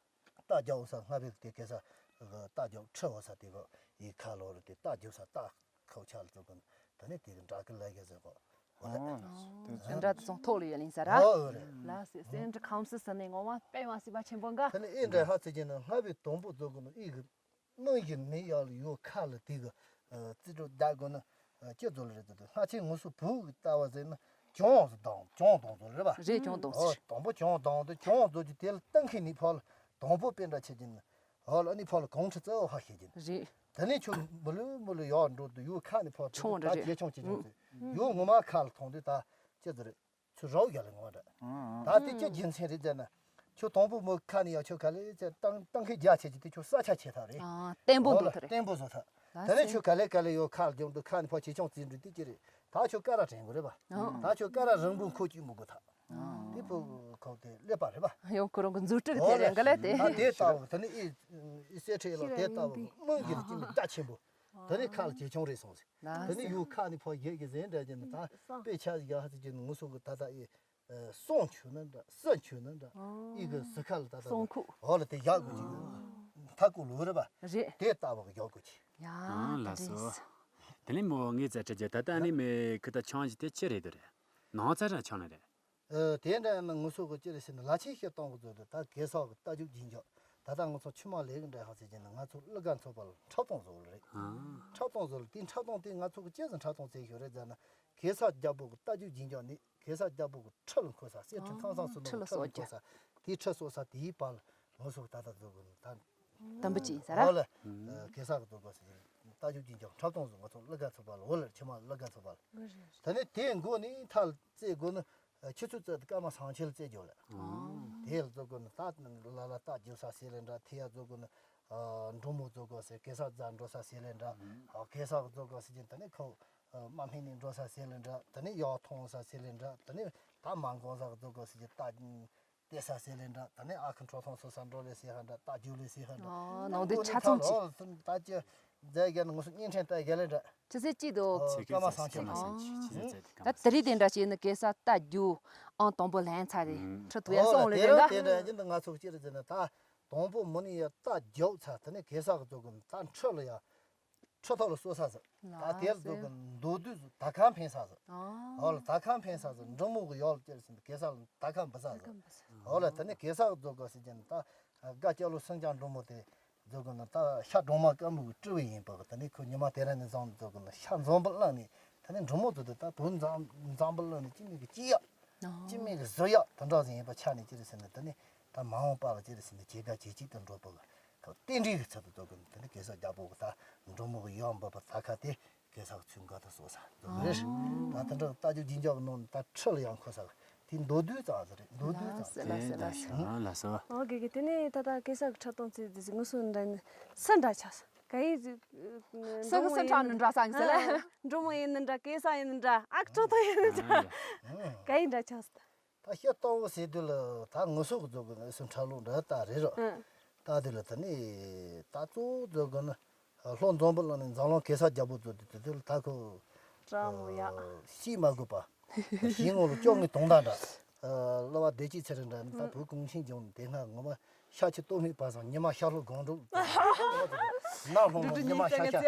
རྟ་རྒྱག་འོ་ས་སྔ་བས་དེ་གེ་སར་རྟ་རྒྱག་ཁྲི་འོ་ས་དེ་གོ་ཡི་ཁ་ལོ་རུ་དེ་རྟ་རྒྱུག་ས་རྟ་ ཁོག་ཆག་ལ་བཙུགས་གོ་ནི། ད་ནི་དེ་གི་འདྲ་སྐུ་ལ་གི་ཟེར་གོ། འོ་ལེ། ཨོ་དེ་འདྲ་དེ་ཚོ་ཐོག་ལ་ཡོད་ལིང་ས་ར། ཨོ་རེད། ལ་སེ་སེ་འདྲ་ཁམས་སུ་ས་ནས་ངོ་མ་དཔེ་མ་སྲིད་པ་ཆེན་པོ་འགའ། ད་ནི་ཨེ་འདྲ་ཧ་ཚེ་ཅན་ན་སྔ་བའི་དང་པོ་བཙུགས་གོ་ནི་ཨི་གི། སྣང་ཡིན་མིན་ཡག་ལ་ཡོད་ཁ་ལ་དེ་གི་རྩིས་སྤྲོད་བརྒྱབ་དགོས་ན་ཅི་ཚོ་ལ་རེད་དེ། ལྷ་ཆེན་ངོ་སོ་བུ་གི་ལྟ་བ་ཟེར་ན་གྱོང་ཟེར་དང་གྱོང་དང་ཚོ་རེད་པ། རེད། གྱོང་དང་ཨོ་ཚོ། དང་པོ་གྱོང་དང་དེ་གྱོང་ཚོ་ཅི་དེ་ལ་ལྟ་མཁན་ནི་ཕ་ལ་དང་པོ་དཔེ་འདྲ་ཆེ་ཅན་ཨོ་ལ་ནི་ཕ་ལ་གོང་ཁྲི་རྩ་བ་ཧ་ཤེས་ཅན་རེད། དེ་ནས་ཁྱོད་མི་ལུས་མི་ལུས་ཡག་འགྲོ་དུ་ཡོད་ཁ་ནི་ཕ་ཆུང་ད་རེད། ཇེ་ཆུང་ཇེ་ཆུང་ཚོ་ཡོད་ངོ་མ་ཁ་ལ་མཐོང་དུས་ད་ཅི་ཚོ་རེད། ཚུར་རོགས་རྒྱག་ལ་ངོ་འདྲ། ཨང་། ད་དེ་ཅི་རྒྱུ་མཚན་རེད་ཟེར་ན། ཁྱོད་དང་པོ་མོ་ཁ་ནས་ཡང་ཁྱོད་ག་ལེ་ཚེ་བཏང་བཏང་ཁའི་རྒྱ་ཆེ་ཅིག་དེ་ཁྱོད་ས་ཆ་ཆེ་ཐག་རེད། ཨ་བརྟན་པོ་འོ་ལ་འདུག་ཐ་རེད། བརྟན་པོ་བཟོ་ཐག་ལ་དེ་ནས་སེ། ཁྱོད་ག་ལེ་ག་ལེ་ཡོད་ཁ་རྒྱུན་དུ་ཁ་ནས་ཕོ་ཆེ་ཆུང་རྩིས་འགྲོ་དེ་ཅི་རེད། ད་ཁྱོད་ཀ་ར་དྲན་དགོས་རེད་པ། ཨང་། ད་ཁྱོད་ཀ་ར་རིང་པོ་མཁོ་གཅིག་མི་དགོས་ཐག་ཨང་། དེ་ཕོ་ཁོག་དེ་ཀླད་པ་རེད་པ། ཡང་ཁོ་རང་གི་མཛུབ་དྲུག་དེ་རེད་འོ་ལ་ག་ལེ་དེ། ད་དེ་ལྟ་བུ་དེ་ནི་ཨི་ཨི་སེ་ཁྲེ་ལ་དེ་ལྟ་བུ་སྨོན་གྱི་རིགས་ཀྱི་མི་རྒྱ་ཆེན་པོ། དེ་ནི་ཁ་ལ་ཇེ་ཆུང་རེད་སོང་ཟིག་ལ་དེ་ནི་སེ། ཡུལ་ཁ་ནི་ཕོ་ཡེ་གི་ཟེར་འདྲ་ཅན་ད་དཔེ་ཆ་ཡག་ཧ་ཅིག་ཅན་ངུ་སོ་གི་ད་ད་ཨི་སོང་ཆུ་ན་འདྲ་སོན་ཆུ་ན་འདྲ་ཨི་གི་ཟི་ཁ་ལ་ད་ད་སོང་ཁུག་ཨོ་ལ་དེ་ཡག་གི་ཅིག་མཐའ་ཀུ་ལུ་རེ་བ་རེད། དེ་ལྟ་བུ་གི་ཡག་གི་ཅིག་ཡ་ཨང་ད་ལ་རེད་སོ། དེ་ནི་མོ་ངའི་རྩ་ཁྲི་རྒྱ་ད་ད་ནི་མེ་ཁི་ད་ཆང་ཞིག་དེ་ཅི་རེད་དོ་རེད། ནང་རྩ་ར་ཆང་ནི་རེད། ཨ་དེ་འདྲ་ཡིན་ན་ང་ཚོ་གི་ཅི་རེད་ཟེར་ན་ལ་ཆེན་བཤད་སྟངས་གི་ཚོ་རེད། ད་གེ་སར་གི་རྟ་རྒྱུག་རྒྱུན་འཇགས་ད་ལྟ་ང་ཚོ་ཆུ་དམག་ལས་གི་འདྲ་ཧ་ཟེར་གྱི་ན་ང་ཚོ་གླུ་གར་ཚོགས་པ་ལ་འཁྲབ་སྟོན་བཟོ་གི་རེད། ཨ། འཁྲབ་སྟོན་བཟོ་ལ་དེ་འཁྲབ་སྟོན་དེ་ང་ཚོ་གི་ཅི་ཟེར་འཁྲབ་སྟོན་བྱས་ཤོག་རེད་ཟེར་ན་གེ་སར་རྒྱལ་པོ་གི་རྟ་རྒྱུག་རྒྱུན་འཇགས་ནི་གེ་སར་རྒྱལ་པོ་གི་ཁྲི་ལ་འཁོད་ས་གསེར་ཁྲི་ཨ་ཁང་བཟང་སུ་ཁྲི་ལ་ལ་ཁྲི་ལ་སོགས་འཁོད་ཀྱང་ས་དེའི་བར་ལ་ང་ཚོ་གི་ད་ལྟ་བཟོ་གི་ད། དམ་པ་ཅིག་ཡིན་ས་ར། འོ་ལ། ཨ་གེ་སར་གི་རྡོ་སྒོ་ཟེར་གྱི་རྟ་རྒྱུག་རྒྱུན་འཇགས་འཁྲབ་སྟོན་བཟོ་ང་ཚོ་གླུ་གར་ཚོགས་པ་ལ་འོ་ལ་ཆུ་དམག་གླུ་གར་ཚོགས་པ་ལ། ད་ནི་དེའི་མགོ་ནས་མཐའ་ལ་རྩེ་དགོས་ན་ཆུ་ཚོད་རྩེ་དེ་སྐར་མ་སང་ཆེ་ལ་རྩེ་རྒྱུ་ལ། དེ་ལ་བཟོ་དགོས་ན་ད་ལ་ལ་རྟ་རྒྱུག་ས་ཟེར་ལེ་འདྲ་དེ་ཡ་བཟོ་དགོས་ན་འབྲུག་མོ་བཟོ་དགོས་ཟེར་གེ་སར་རྩ་འགྲོ་ས་ཟེར་ལེ་འདྲ་གེ་སར་གི་རྡོ་སྒོ་ཟེར་གྱི་ད་ནི་ཁོ་དམག་མི་ནས་འགྲོ་ས་ཟེར་ལེ་འདྲ་ད་ནི་ཡག་མཐོང་ས་ཟེར་ལེ་འདྲ་ད་ནི་ད་མ་འགོང་ས་གི་རྡོ་སྒོ་ཟེར་གྱི་རྟ། དེ་ས་ཟེར་ལེ་འདྲ་ད་ནི་ཨ་ཁུ་འཕྲོ་ཐོང་སོ་ས་འགྲོ་ལེ་ཟེར་ཧ་འདྲ་རྟ་རྒྱུག་ལེ་ཟེར་ཧ་འདྲ། ཨོ་ནང་དུ་ཆ་ཚང་ཅིག་ད་ཅི་རྫས་རྒྱ་ནི་ང་ཚོ་བརྙན་འཕྲིན་ལྟ་རྒྱ་ལེ་འདྲ། ཅི་ཟེར་ཅི་འདུག་ཨོ་སྐར་མ་སང་ཆེན་ཨོ། ད་དེ་རིང་དེ་འདྲ་བྱས་ན་གེ་སར་རྟ་རྒྱུག་ཨང་དང་པོ་ལེན་ཚར་རེད་ཁྲི་དུ་ཡ་ཨོ་སོང་ལེ་དེ་རེད་རང་འགའ། དེ་འདྲ་ཡིན་ད་ང་ཚོ་ཅི་རེད་ཟེར་ན་ད་དང་པོ་མུ་ནི་ཡ་རྟ་རྒྱུག་ཚར་ད་ནི་གེ་སར་གི་ཚོ་གི་ད་ཁྲི་ལ་ཡ། ཁྲི་ཐོག་ལ་སོ་ས་ཟིག་ད་དེར་འཛུགས་གི་མདོ་བདུད་ཟིག་ད་ཁ་འཕེན་ས་ཟིག་ཨོ་ལ་ད་ཁ་འཕེན་ས་ཟིག་འབྲི་མོ་གི་ཡོག་ལ་ཅེར་ཟིན་གེ་སར་ལ་ད་ཁ་འབུ་ས་ཟིག་ཨོ་ལ་དེ་ནས་གེ་སར་གི་རྫོགས་གོ་ཟེར་གྱིན་ད་དགའ་སྐྱ་ལོ་སེང་ལྕམ་འབྲི་མོ་དེ་རྫོགས་གི་ན་ད་ཤ་སྒྲོལ་མ་དཀར་མོ་གི་སྤྲུལ་བ་ཡིན་པ་གི་དེ་ནས་ཁོ་ཉི་མ་དེ་ར་ནས་བཟུང་རྫོགས་གི་ན་ཤ་འཛོམས་པ་བླངས་ནས་དེ་ནས་འབྲི་མོ་ཚོ་དེ་ད་བུ་འཛམ་འཛམ་པ་བླངས་ནས་ཅི་མིན་གི་ཅི་ཡག་ཅི་མིན་གི་བཟོ་ཡག་དེ་འདྲ་ཟིག་ཡིན་པ་ཆ་ནས་ཅི་རེད་ཟེར་ན་དེ་ནས། ད་མ་འོངས་པ་ལ་ཅི་རེད་ཟེར་ན་ཇི་དགའ་ཇི་སྐྱིད་དུ་འགྲོ་བ་གི་ཁོ་རྟེན་འབྲེལ་གྱི་ཚུལ་དུ་རྫོགས་གི་དེ་ནི་གེ་སར་རྒྱལ་པོ་གི་ད་འབྲི་མོ་གི་ཡོག་འབུ་བ་ད་ཁ་དེ་གེ་སར་གི་ཚུལ་འགའ་དུ་གསོ་ས་རྫོགས་གི་རེད། ད་དེ་འདྲ་རྟ་རྒྱུག་རྒྱུན་འཇགས་གི་ནང་ནས་ད་ཁྲི་ལ་ཡང་འཁོད་ས་གི་དེ་མདོ་བདུད་ཙམ་ཟིག་རེད། མདོ་བདུད་ཙམ་ཟིག་ལ་སོ་ལ་སོ་ལ་སོ། ཨོ་གེ་གེ་དེ་ནས་ད་ལྟ་གེ་སར་གི་འཁྲབ་སྟོན་ཚུལ་དེ་ཟིག་ངོ་སོ་འདྲ་ནི་སུ་འདྲ་ཆགས་སོ་ག་ཡིན་ཟིག་སུ་གི་སུ་འཁྲབ་ནི་འདྲ་ས་ཡིན་ཟེར་ལ་འབྲི་མོ་ཡིན་ནི་འདྲ་གེ་སར་ཡིན་ནི་འདྲ་ཨ་ཁྲོ་ཐོ་ཡིན་ནི་འདྲ་ག་ཡིན་འདྲ་ཆགས་སོ། ད་ཤ་སྟག་པོ་ཟེར་དུས་ལ་ད་ངོ་སོ་གི་རྫོགས་གི་ན་སུ་འཁྲབ་ལུགས་འདྲ་ལྟ་རེད་རོ། ཨ། ལྟ་དུས་ལ་ད་ནི་ད་གཙོ་བོ་རྫོགས་གི་ན་ལྷོ་འཛམ་བུ་གླིང་ནས་འཛམ་གླིང་གེ་སར་རྒྱལ་པོ་རྫོགས་དུས་དེ་དུས་ལ་ད་ཁོ་ཀྲ་མོ་ཡ། ཤི་མ་དགོས་པ། ཤི་ངོ་ལ་སྐྱོ་ངའི་དོང་ད་འདྲ། གླུ་བ་བདེ་སྐྱིད་ཚེ་རིང་འདྲ་ནི་ད་བུ་གོང་ཆེན་ལྗོངས་ནས་དེ་སྔ་ངོ་མ་ཤ་ཆུ་གཏོར་མའི་བར་སང་ཉི་མ་ཤ་ལྷོ་སྒང་དྲུག་ནག་ལྷོ་མོ་ཉི་མ་ཤ་ཤ་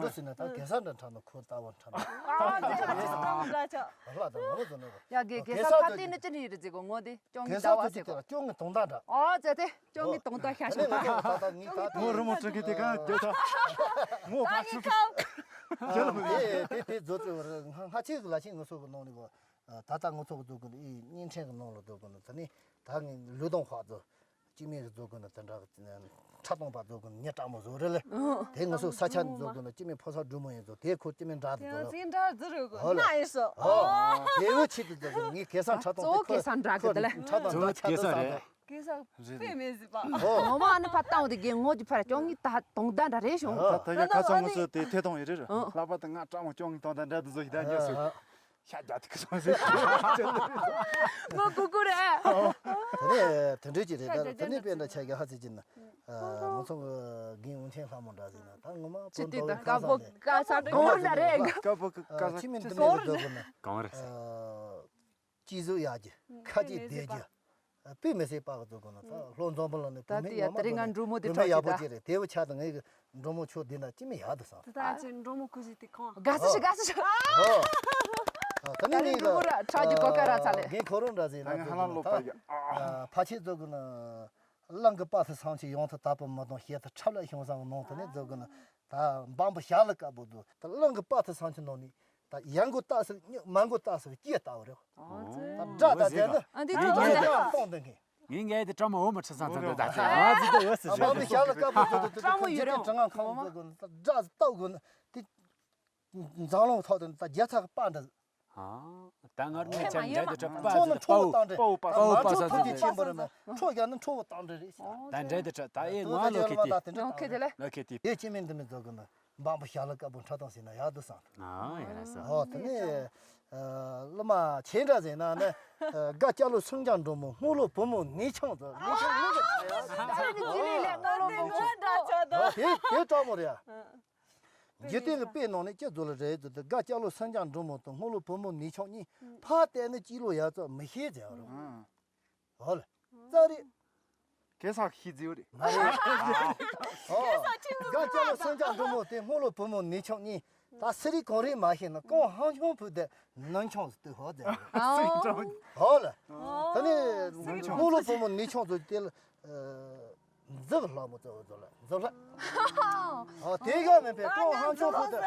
འདུག་ཟེར་ན་ད་གེ་སར་འདྲ་འཁྲབ་ན་ཁོ་ལྟ་བུ་འཁྲབ་ན། ཨ་ལ་ད་ངོ་ཟེར་ནོ། ཡ་གེ་གེ་སར་ཕ་དེ་ནི་ཅི་ནི་ཡིན་རེད་ཟེར་གོ་ངོ་དེ་སྐྱོང་གི་གེ་ཟླ་བ་ཟེར་གོ། སྐྱོང་གི་དོང་ད་འདྲ། ཨོ་ཙེ་དེ་སྐྱོང་གི་དོང་ད་ཤ་ཤ། ད་ད་ངི་ད་ངོ་རི་མོ་ཁྲི་གི་དེ་ག་རྒྱ་ད་ངོ་ཕ་ཤུ། དེ་དེ་དེ་རྫོགས་ཚེ་བར་སྔ་ཕྱི་གི་ལ་ཆེན་ངོ་སོ་གི་ནང་ནི་གོ། ད་ལྟ་ངོ་ཚོགས་རྫོགས་གི་ནི་ཨི་བརྙན་འཕྲིན་གི་ནང་ལ་རྫོགས་གི་ནི་ད་ནི་ད་ངི་ལུས་དང་ཕག་རྫོགས། སྐྱེ་དམན་གྱི་རྫོགས་དགོས་ན་དེ་འདྲ་འཁྲབ་སྟོན་པ་རྫོགས་དགོས་ན་ཉེ་དྲག་མོ་བཟོ་རེད་ལེ། དེ་ང་ཚོ་ས་ཆ་ནས་རྫོགས་དགོས་ན་སྐྱེ་དམན་ཕོ་གསར་སྦྲུལ་མོ་ཡིན་ཚོ་དེ་ཁོ་སྐྱེ་དམན་འདྲ་དུ་རྫོགས་ལེ། ཚིག་འདྲ་རྫི་རུ་གོ་ཧོ་ལེ། ན་ཡིན་སོ། ཧོ། དེ་བོ་ཆེད་དུ་རྫོགས་དགོས་ངས་གེ་སར་འཁྲབ་སྟོན་དེ་ཁོ་གེ་སར་འདྲ་གི་དེ་ལེ། འཁྲབ་སྟོན་འདྲ་ཆ་དུ་བསམ་དེ། གེ་སར་དཔེ་མེད་ཟིག་པ། ཧོ། ངོ་མ་ཨ་ནི་ཕ་བཏང་བ་དེ་རྒན་ངོ་གི་ཕར་ཀྱང་ངས་ད་དོང་ད་འདྲ་རེད་བྱུང་། ད་ད་ཡ་ཁ་ཚང་ངོ་ཚོ་དེ་ཐད་གཏོང་ཡིན་རེད། ལྷག་པར་དུ་ང་སྤྲང་མོ་ཀྱང་ངས་དོང་ད་འདྲ་དུ་བཟོ་ཞིག་ད་ཉོ་སོ། ཤ་རྒྱག་ཐིག་སོང་ཟེར། ངོ་ཀུ་ཀུ་རེད། དེ་ནས་དེ་འདྲའི་ཅི་རེད་ད་དེ་ནས་དཔེ་འདྲ་ཆ་གི་ཧ་ཚེ་ཅི་ན། ང་ཚོ་གི་རྒན་འུ་ཆེན་ལྷ་མོ་འདྲ་ཟེར་ན་ད་ངོ་མ་ཅི་དེ་ད་ཀ་བོ་ཀ་ས་གང་རེད་རེད། ཀ་བོ་ཀ་ས་ཁྱི་མི་འདི་མི་རེད་འདོད་གི་ན། གང་རེད། སྐྱིད་གཟུགས་ཡག་གི་ཁ་ཅིག་བདེ་རྒྱུ། དཔེ་མི་སྲིད་པ་གི་ཚོ་གོ་ན་ད་ལྷོ་འཛམ་བུ་གླིང་ནས་ད་བུད་མེད་དེ་ཡ་ངོ་མ་དེ་རིང་ང་འགྲོ་མོ་དེ་བུད་མེད་ཡག་པོ་ཅིག་རེད། དེ་བོ་ཆ་དང་ངའི་གི་འགྲོ་མོ་ཆོ་འདི་ན་ཅི་མི་ཡག་དུ་སང་། ད་ཅི་འགྲོ་མོ་ཁུ་ཞིག་དེ་ཁོང་དགའ་སུ་ཞིག་དགའ་སུ་ཞིག་ཨོ། ད་ནི་ངའི་གི་འགྲོ་མོ་ར་ཁྲག་གི་གོ་ཀ་ར་ཚ་ལེ། ངའི་ཁོ་རང་འདྲ་ཟིན་ན་ཚོ་གོ་ན་ད་ཕ་ཆེ་ཚོ་གོ་ན་གླང་གི་པ་ཐི་སང་ཆེ་ཡོང་ཐུ་ད་པ་མི་གཏོང་ཤེས་ཐུ་ཁྲབ་ལ་ཤོང་སང་ནོང་ད་ནི་ཚོ་གོ་ན། ད་འབངས་པོ་ཞྭ་ལ་དཀར་པོ་འདུག་ད་གླང་གི་པ་ཐི་སང་ཆུ་ནང་ནས་ད་ཡར་མགོ་བཏགས་ཟེར་མར་མགོ་བཏགས་ཟེར་སྐྱེས་ལྟ་བུ་རེད། ད་སྒྲ་དང་ལྡན་ན་ཨ་འདི་ད་ད་ད་གཏོང་ལྡན་མཁན། ངའི་ངའི་དེ་བཀྲ་མ་འོ་མ་ཁྲི་སང་ཚང་དུ་ད་ཚེ་ང་ཚོ་དེ་འོ་སི་ཟེར་འབངས་པོ་ཞྭ་ལ་དཀར་པོ་ཚོ་དེ་དེ་བཀྲ་མོ་ཡོད་རེད། འཇིག་རྟེན་དྲི་ང་ཁང་བཟོ་དགོས་ན་ད་སྒྲ་ཟིག་བཏགས་དགོས་ན་དེ་འཛམ་གླིང་ཐོག་དེ་ད་རྒྱལ་ཚ་གི་པ་འདྲ། ཨ། ད་ངར་མེད་ཅན་འདྲེ་དུ་གྲ་པ་ཁྲོ་ན་ཁྲོ་བོ་བཏང་འདྲེ། པ་བོ་པ་མ་ཁྲོ་ཐུག་གི་ཆེན་པོ་རེད་མ། ཁྲོ་རྒྱག་ན་ཁྲོ་བོ་བཏང་འདྲེ་རེད་ཤག་ད་འདྲེ་དུ་གྲ་ད་ཨེ་ང་ལོ་ཁེ་ཏི། ལོ་ཁེ་ཏི་ལེ། ལོ་ཁེ་ཏི། དེ་ཅི་མིན་འདི་མིན་ཚོ་གི་ན་འབངས་པོ་ཞྭ་ལ་དཀར་པོ་ཁྲ་དང་ཟིན་ན་ཡག་འདུག་བསམ། ཨ་ཡ་ར་ས། ཨོ་དེ་ནས་སློབ་མ་ཆེ་འདྲ་ཟིན་ན་ནི་དགའ་སྐྱ་ལོ་སུམ་རྐྱང་འགྲོ་མོ་སྔོ་ལོ་བུ་མོ་ནེ་ཆང་ཚོ་ནེ་ཆང་སྔོ་ལོ། ཨོ་དེ་དེ་སྤྲང་མོ་རེད་ཡ། འཇིག་རྟེན་གྱི་དཔེ་ནང་ནས་ཅི་ཚོ་ལ་རེད་ཚོ་དེ་དགའ་སྐྱ་ལོ་སུམ་རྐྱང་འགྲོ་མོ་དང་སྔོ་ལོ་བུ་མོ་ནེ་ཆང་གཉིས་ཕར་བལྟས་ན་སྐྱིད་ལོ་ཡག་ཚོ་མི་ཤེས་ཟེར་བ་རེད། ཨང་། ཧོ་ལ། ཙ་རེད། གེ་སར་ཤི་རྫིའུ་རེད། མ་རེད། ཨོ། དགའ་སྐྱ་ལོ་སུམ་རྐྱང་འགྲོ་མོ་དེ་སྔོ་ལོ་བུ་མོ་ནེ་ཆང་གཉིས་ད་སི་རི་གང་རེད་མ་ཤེས་ན་གང་ཧང་ཆང་ཕུ་དེ་ནང་ཆང་སྟོད་ཧོ་ཟེར་བ་རེད། ཧོ་ལ། ད་ནི་སྔོ་ལོ་བུ་མོ་ནེ་ཆང་ཚོ་དེ་ལ། འཛུགས་ལྷ་མོ་གཙོ་བོ་ཚོ་ལ་འཛུགས་ལྷ། ཨ་དེ་ག་མིན་པའི་ཀོང་ཧང་ཆུང་ཕུ་དེ།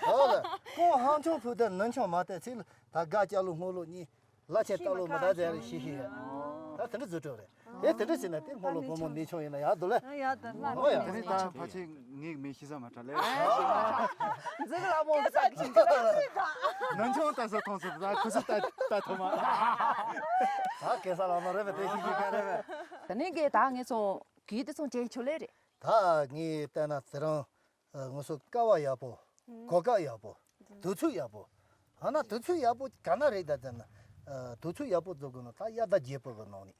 ཨོ་ལ། ཀོང་ཧང་ཆུང་ཕུ་དེ་ནུན་ཆུང་མ་བལྟས་ཚིག་ལ་ད་དགའ་སྐྱ་ལོ་སྔོ་ལོ་གཉིས། ལ་ཆེན་ལྟ་ལོ་མི་ད་ཟེར་རེ་ཤི་ཤི་ཡ། ད་དེ་འདྲ་བཟོ་གྲོགས་རེད། ཨེ་དེ་འདྲ་བྱས་ན་དེ་སྔོ་ལོ་བུ་མོ་ནུན་ཆུང་ཡིན་ན་ཡག་འདུག་ལ། ཨ་ཡག་འདུག་ལ། ཨོ་ཡ། དེ་ནི་ད་ཕ་ཆེ་ངའི་མི་ཤི་ས་མ་ཁྲ་ལེ། འཛུགས་ལྷ་མོ་འདི་ད་ནུན་ཆུང་ལྟ་ས་མཐོང་ས་ད་ཁུ་སུ་ལྟ་ལྟ་ཐུབ་མ། ད་གེ་སར་ལ་མ་རེད་པས་དེ་ཤི་ཤི་ག་རེད་པས། ད་ནི་གེ་ད་ངས་སོང་། གི་དེ་ཚོ་ཅན་ཆོ་ལེ་རེད། ད་ངས་བལྟས་ན་དེ་རིང་ངོ་སོ་ཀ་བ་ཡག་པོ། གོ་སྐབས་ཡག་པོ། དུས་ཚོད་ཡག་པོ། ཨ་ན་དུས་ཚོད་ཡག་པོ་ག་ན་རེད་ད་ཟེར་ན། དུས་ཚོད་ཡག་པོ་བཟོ་དགོས་ན་ད་དབྱར་ཟླ་བརྒྱད་པོ་གི་ནང་ནས།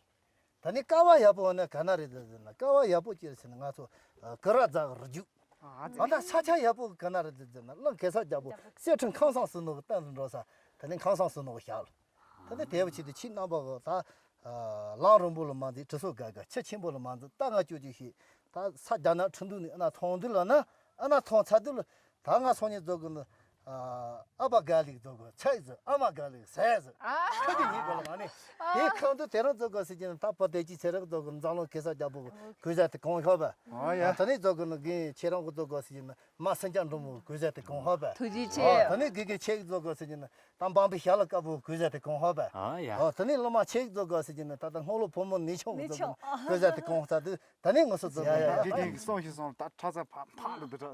ད་ནི་ཀ་བ་ཡག་པོ་ནི་ག་ན་རེད་ད་ཟེར་ན་ཀ་བ་ཡག་པོ་ཅི་རེད་ཟེར་ན་ང་ཚོ་ཀི་ར་རྫ་གི་རི་རྒྱུད། ཨ་ད་ས་ཆ་ཡག་པོ་ག་ན་རེད་ད་ཟེར་ན་གླིང་གེ་སར་རྒྱལ་པོ་གསེར་ཁྲི་ཁང་བཟང་ཟིན་ནོ་གི་སྟེང་དུ་འགྲོ་ས་ད་ནི་ཁང་བཟང་ཟིན་ནོ་གི་ཞག་ལ། ད་ནི་དེ་བ་ཆེད་དུ་ཁྱེད་རྣམ་པ་གི་ད། ལམ་རིང་པོ་ལ་མ་འཛེགས་གྲི་སོ་དགའ་དགའ་ཆུ་ཆེན་པོ་ལ་མ་འཛེགས་ད་ང་ཅོ་ཅོ་ཤེས། ད་ས་རྒྱ་ནག་ཁྲིན་ཏུའུ་ནས་ཨ་ན་ཐོང་དུས་ལ་ན་ཨ་ན་ཐོང་ཚ་དུས་ལ་ད་ང་སོང་ཉིན་རྫོགས་གི་ནི། ཨ་པ་དགའ་ལིག་རྫོགས་གི་ཚེ་ཟི་ཨ་མ་དགའ་ལིག་ཟས་ཟི། ཁྱོད་ཀྱི་ཉིན་གོ་ལ་མ་ནི། དེ་ཁང་དུ་དེ་རང་རྫོགས་གི་སི་ཅི་ན་ད་པ་དེ་ཅི་ཚེ་རག་རྫོགས་གི་འཛམ་གླིང་གེ་སར་རྒྱལ་པོ་གི་གོས་ཟ་དེ་གང་ཤོག་པ། ཨོ་ཡ། ད་ནི་རྫོགས་གི་ནི་གི་ཁྱེད་རང་གི་རྫོགས་གི་སི་ཅི་ན་མ་སེང་ལྕམ་འབྲུག་མོ་གི་གོས་ཟ་དེ་གང་ཤོག་པ། ཐུགས་རྗེ་ཆེ། ཨོ་ད་ནི་གི་གི་ཁྱེད་ཀྱི་རྫོགས་གི་སི་ཅི་ན། ད་འབངས་པའི་ཞྭ་ལ་དཀར་པོ་གོས་ཟ་དེ་གང་ཤོག་པས། ཨ་ཡ། ཨོ་དེ་ནས་སློབ་མ་ཆེ་རྫོགས་གོ་ཟེར་གྱི་ནི་ད་ལྟ་སྔོ་ལོ་བུ་མོ་ནུན་ཆུང་གི་རྫོགས་གོ་ཟེར་དེ་གང་ཤོག་དུས་ད་ནི་ངོ་སོ་རྫོགས་གོ་ཡ་ཡ་ཡ་གི་གི་སོང་ཞིག་སོང་ད་ཁྲ་ཚ་ཕ་ཕ་ལ་འདི་ད་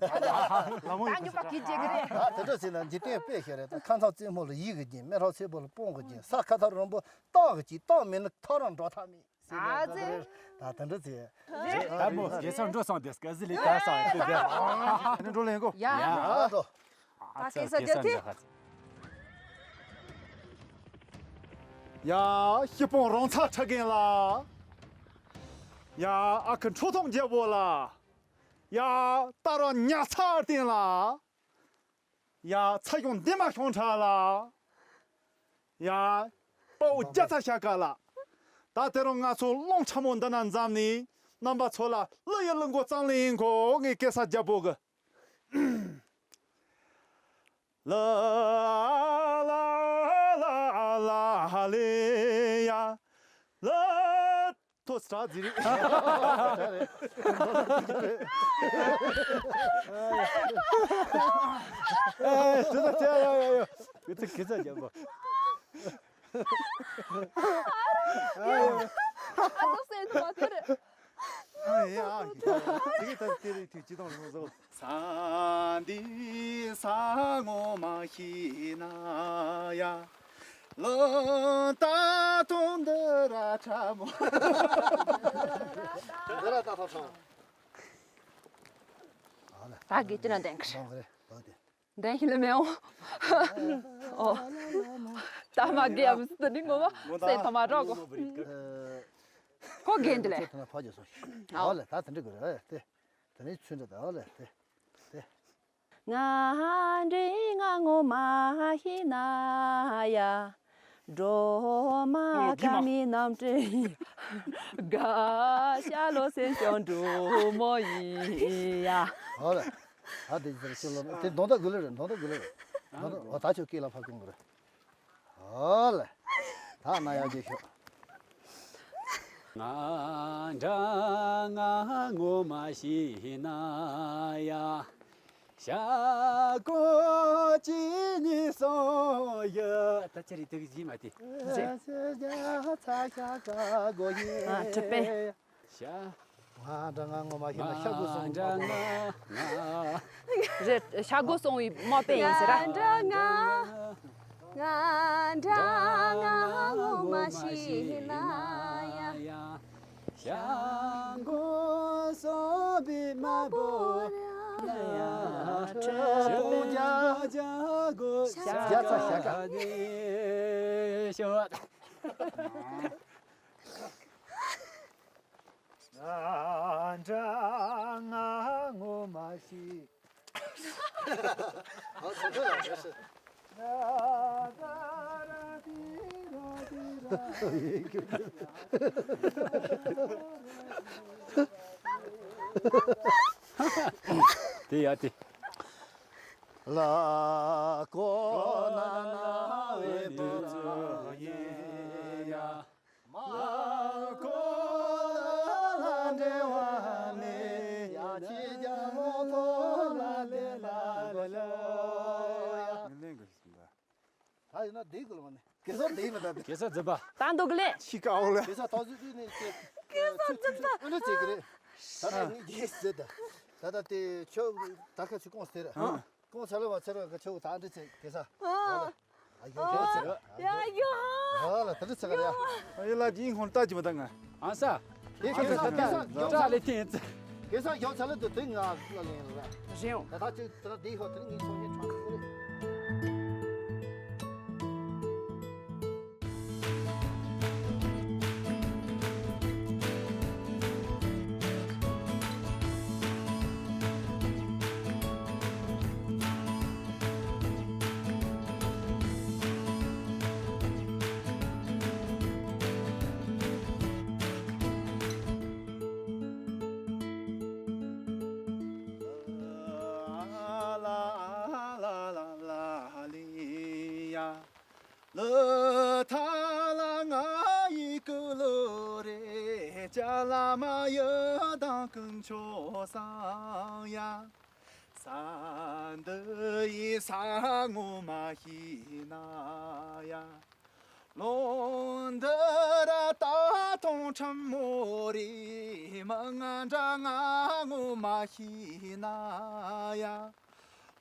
ལ་མོ་ཡོད་ད་ཉོ་པ་གི་རྗེས་གི་རེད། ད་དེ་འདྲ་ཟེར་ན་འཇིག་རྟེན་དཔེ་ཞིག་རེད་ད་ཁ་མཚར་རྩེ་མོ་ལ་ཡིད་གི་རྒྱན་སྨད་ཧྲག་སེར་པོ་ལ་སྤང་གི་རྒྱན་ས་ཁ་ཐག་རིང་པོ་སྟག་གི་སྐྱིད་སྟག་མེད་ན་ཐག་རིང་འགྲོ་ཐབས་མེད། ཨ་ཙི། ད་དེ་འདྲ་ཟེར། ད་མོ་དགེ་སང་འགྲོ་སོང་དེ་སྐད་ཟི་ལི་ད་སང་ཡ་ཁུ་དེ། ཨ་འགྲོ་ལེན་གོ། ཡ། ཡ་ཨ་འགྲོ། ད་སྐད་ས་རྒྱ་ཐི། ཡ་ཤི་སྤོང་རོང་ཚ་ཁྲ་རྒན་ལ། ཡ་ཨ་ཁུ་ཁྲོ་ཐུང་རྒྱལ་པོ་ལ། ཡ་ཏ་ར་ཉ་ཚ་བསྟན་ལ། ཡ་ཚ་གཞོང་འདི་མ་གཞོང་ཁྲ་ལ། ཡ། དཔའ་བོ་རྒྱ་ཚ་ཤ་ཀ་ལ། ད་དེ་རིང་ང་ཚོ་རླུང་ཁྲ་མོ་འདི་ན་འཛོམས་ནས་རྣམ་པ་ཚོ་ལ་གླུ་ཡི་གླུ་མགོ་གཙང་ལེན་གོ་ངའི་སྐད་ས་རྒྱལ་པོ་གི། ལ་ལ་ལ་ལ་ལེ་ཡ། ལ། ཐོ་སི་ཏྲ་ཛི་རི། ཨེ་དེ་ད་ཡ་ཡ་ཡ་ཡ། ཨེ་ད་གི་ཚ་རྒྱབ་པ། ཨ་ཏོ་སེ་ཐོ་མ་ཐེ་རེ། ཨ་ཡ་ཨ་ཡ། དེ་གི་ད་དེ་རེ་དུས་ཅི་དང་ལོ་ཟོ། ས་འདི་ས་ངོ་མ་ཤེས་ན་ཡ། ལོ་ད་དུང་འདི་ར་ཁྲ་མོ། འདི་ར་ད་ཐོ་ཁྲ་མོ། ད་གི་ཅི་ན་འདན་ཁྲ། འདན་ཁྲ་ལ་མེའོ། ཨོ། ད་མ་གི་ཡམ་སི་ནི་ངོ་མ་སེ་ཐོ་མ་རོ་གོ། ཁོ་གེན་དེ་ལེ། ཨོ་ལེ་ད་དེ་འདྲ་གི་རེད་དེ། དེ་ནས་ཚུན་འདྲ་ད་ཨོ་ལེ་དེ། དེ། ང་འདྲི་ང་ངོ་མ་ཤེས་ན་ཡ། སྒྲོལ་མ་དགའ་མའི་རྣམ་སྤྲུལ་ཡིན། དགའ་ཤ་ལོ་སེམས་སྐྱོང་འབྲུག་མོ་ཡིན་ཡ། ཨོ་ལེ། ཨ་དེ་ཟེར་ཤི་ལོ་དེ་གདོང་ད་དགུ་ལེ་རེད། གདོང་ད་དགུ་ལེ་རེད། གདོང་ད་ཨོ་ད་ཆོ་སྐེ་ལ་ཕ་ཀུང་གི་རེད། ཨོ་ལེ། ད་ན་ཡག་གི་ཤོག་ང་འདྲ་ང་ངོ་མ་ཤེས་ན་ཡ། ཤ་ཀོ་ཅི་ནི་སོ་ཡ། ད་ཅི་རེད་དུ་གི་ཡིན་མ་དེ། ཨ་གྲི་པེ། ཤ། ང་འདྲ་ང་ངོ་མ་ཤེས་ན་ཤ་ཀོ་སོང་འདྲ་ང་རེད། ཤ་ཀོ་སོང་བའི་མ་པེ་ཡིན་ཟེར་ར། ང་འདྲ་ང་ང་འདྲ་ང་ངོ་མ་ཤེས་ན་ཡ། ཤ་ཀོ་སོང་བའི་མ་པོ་ཡ། ཤ་ཀོ་ཤ་ཀོ་ཤ་ཀོ་ཤ་ཀོ་ཤ་ཀོ་ཤ་ཀོ། ང་འདྲ་ང་ངོ་མ་ཤེས། དེ་ཡ་དེ། ལ་ཀོ་ན་ན་བའི་བུ་ཚོ་ཡིན་ཡ། མ་ཁོ་ལ་འབྲེལ་བ་མེད། ཡ་ཆེ་རྒྱ་མོ་ཐོ་ལ་ལེ་ལ་ལེ་ལ་ཡ། ད་ཡིན་ན་བསྡད་དགོས་ལ་མ་ནི་གེ་སར་བསྡད་མི་ད་དེ། གེ་སར་འཛིན་པ། ད་འདུག་གི་ལེ། ཤི་ཀའོ་ལེ། གེ་སར་ཐོག་སུ་དུས་ནས་ཀེ་གེ་སར་འཛིན་པ། ཨ་ནི་ཅིག་གི་རེད། ད་ད་ངས་རྒྱལ་ཟེར་ད། ད་ད་དེ་ཁྱོད་ད་ཁ་ཆུ་ཀོང་ཟེར། ཨ། ཀོང་ཚ་ལ་བ་ཚ་ལ་ག་ཆོག་ད་འདྲི་ཚེ་གེ་ས། ཨ། ཨ་ཡོ་ཡོ་ཚེ། ཡ་ཡོ། ཨ་ལ་ད་འདྲི་ཚེ་ག་ཡ། ཨ་ཡོ་ལ་ཇིན་ཁོང་ལྟ་ཅི་མ་ད་ང་། ཨ་ས། དེ་གེ་ས་གེ་ས་ཡོ་ཚ་ལ་དེ་ཡིན་ཚེ། གེ་ས་ཡོ་ཚ་ལ་དུ་དེ་ང་ལ་ལེན་ལ། རེད་ཡོང་། ད་ད་ཅི་ད་དེ་ཧོ་དེ་ངའི་ཚོང་ཡན་ཁྲང་ཁོ་རེད། ལ་ཐ་ལ་ང་ཡི་ཀུ་ལུ་རེ་ཅ་ལ་མ་ཡི་དང་ཀུན་ཆོ་སང་ཡ། ས་འདི་ཡི་ས་ངོ་མ་ཤེས་ན་ཡ། ལོ་འདི་ར་ད་ཐོང་ཁྲམ་མོ་རེ་མ་ང་འདྲ་ང་ངོ་མ་ཤེས་ན་ཡ།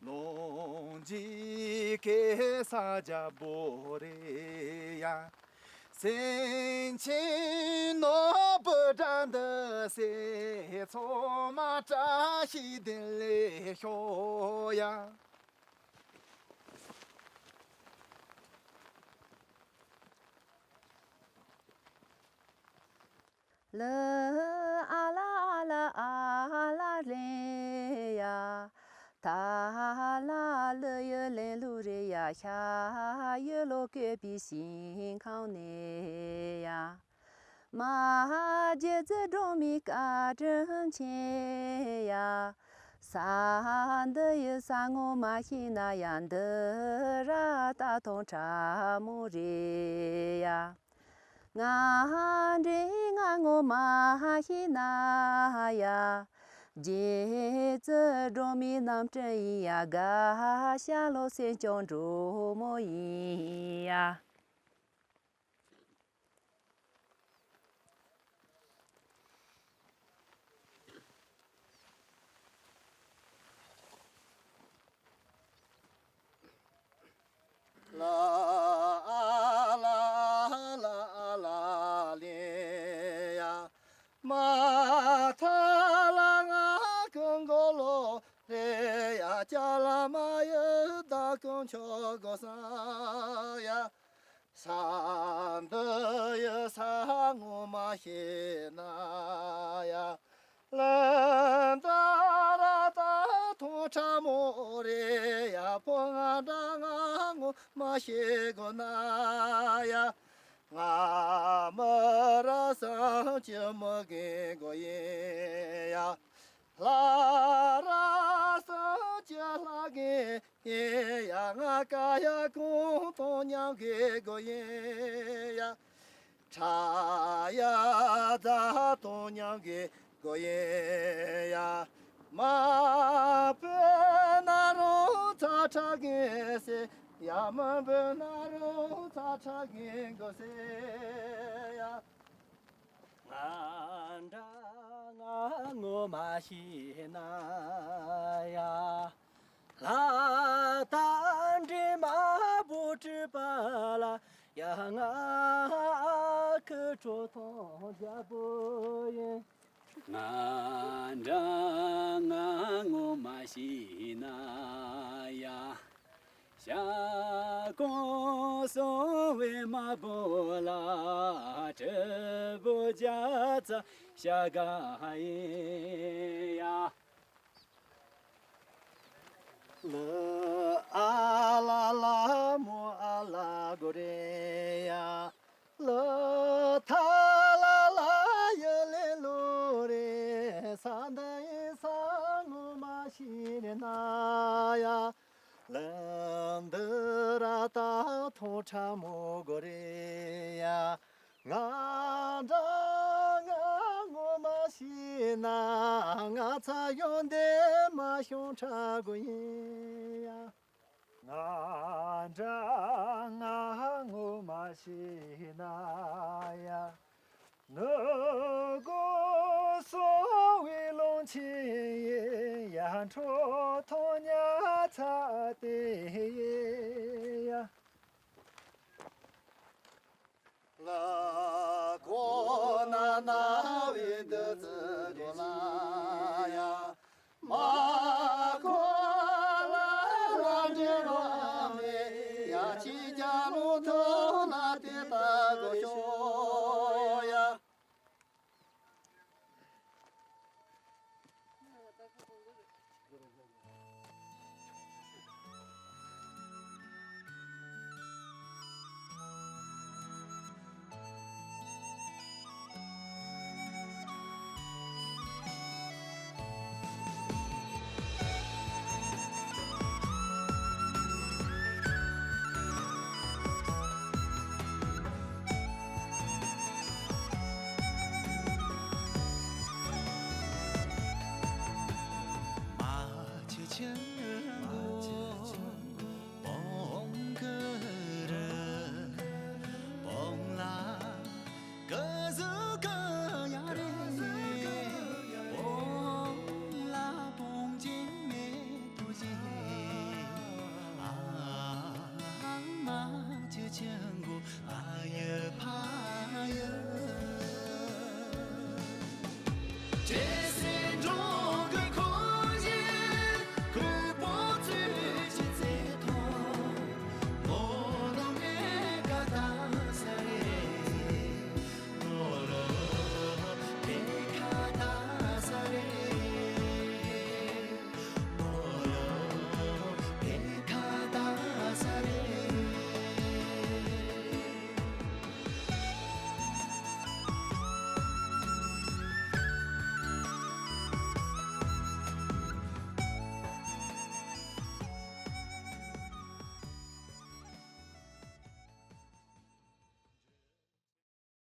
ལོང་ཇི་ཀེ་ས་ཇ་བོ་རེ་ཡ། སེང་ཆེན་ནོར་བུ་འདྲ་འདི་སེ་ཚོ་མ་བཀྲ་ཤིས་བདེ་ལེགས་ཤོག་ཡ། ལ་ཨ་ལ་ཨ་ལ་ཨ་ལ་ལེ་ཡ། ཐ་ལ་ལ་ཡུ་ལེ་ལུ་རེ་ཡ། ཤ་ཡུ་ལོ་ཀེ་པི་ཤིང་ཁང་ནེ་ཡ། མ་རྗེ་བཙུན་སྒྲོལ་མའི་བཀའ་དྲིན་ཆེ་ཡ། ས་འདི་ཡི་ས་ངོ་མ་ཤེས་ན་ཡ། འདི་ར་ད་ཐོང་ཁྲ་མོ་རེ་ཡ། ང་འདྲེ་ང་ངོ་མ་ཤེས་ན་ཡ། རྗེ་བཙུན་སྒྲོལ་མའི་རྣམ་སྤྲུལ་ཡིན་ཡ། དགའ་ཤ་ལོ་སེམས་སྐྱོང་འབྲུག་མོ་ཡིན་ཡ། ལ་ཨ་ལ་ཨ་ལ་ཨ་ལ་ལེ་ཡ། མ་ཐ་ལ་ང་ཀུན་གོ་ལོ་རེ་ཡ། ཅ་ལ་མ་ཡི་ད་ཀུན་ཆོ་གོ་ས་ཡ། ས་འདི་ཡི་ས་ངོ་མ་ཤེས་ན་ཡ། ལན་ད་ར་ད་ཐོང་ཁྲ་མོ་རེ་ཡ། ཕོ་ང་འདྲ་ང་ངོ་མ་ཤེས་གོ་ན་ཡ། ཡ། ང་མི་ར་སངས་རྒྱས་མི་རྒན་གོ་ཡིན་ཡ། ལྷ་ར་སངས་རྒྱས་ལྷ་རྒན་ཡིན་ཡ། ང་ཀ་ཡ་གུང་ཐང་མཉམ་རྒན་གོ་ཡིན་ཡ། ཁྲ་ཡ་རྫ་དང་མཉམ་གི་གོ་ཡིན་ཡ། མ་བོས་ན་རུང་ཚ་ཁྲ་གིན་སེ་ཡ། མ་བོས་ན་རུང་ཚ་ཁྲ་གིན་གོ་སེ་ཡ། ང་འདྲ་ང་ངོ་མ་ཤེས་ན་ཡ། ལྷ་དང་འདྲེ་མ་བུ་ཁྲི་པ་ལ་ཡ། ང་ཁི་ཁྲོ་ཐོང་རྒྱལ་པོ་ཡིན། ང་འདྲ་ང་ངོ་མ་ཤེས་ན་ཡ། ཞྭ་གོང་སོང་བའི་མ་བུ་ལ་ཁྲི་པོ་རྒྱ་ཚ་ཞྭ་སྒང་ཡིན་ཡ། ལ་ཨ་ལ་ལ་མོ་ཨ་ལ་གོ་རེ་ཡ། ལ་ཐ་ལ་ལ་ཡ་ལེ་ལོ་རེ། ས་འདི་ཡི་ས་ངོ་མ་ཤེས་ན་ཡ། ལ་འདི་ར་ད་ཐོང་ཁྲ་མོ་གོ་རེ་ཡ། ང་འདྲ་ང་ངོ་མ་ཤེས་ན། ང་ཚ་ཡོང་དེ་མ་ཤོང་ཁྲ་གོ་ཡིན་ཡ། ང་འདྲ་ང་ངོ་མ་ཤེས་ན་ཡ། ནུ་གོ་སོ་བའི་ལུང་ཆེན་ཡ། ཁྲོ་ཐོང་ཉ་ཚ་དེ་ཡ། ལ་ཁོ་ན་ན་བའི་འདི་ཚི་གོ་ལ་ཡ། མ་ཁོ་ལ་ལ་འདྲེ་བ་མེ་ཡ། ཅི་རྒྱ་ལོ་ཐོ་ལ་དེ་ལྟ་གོ་ཤོ་ཡ།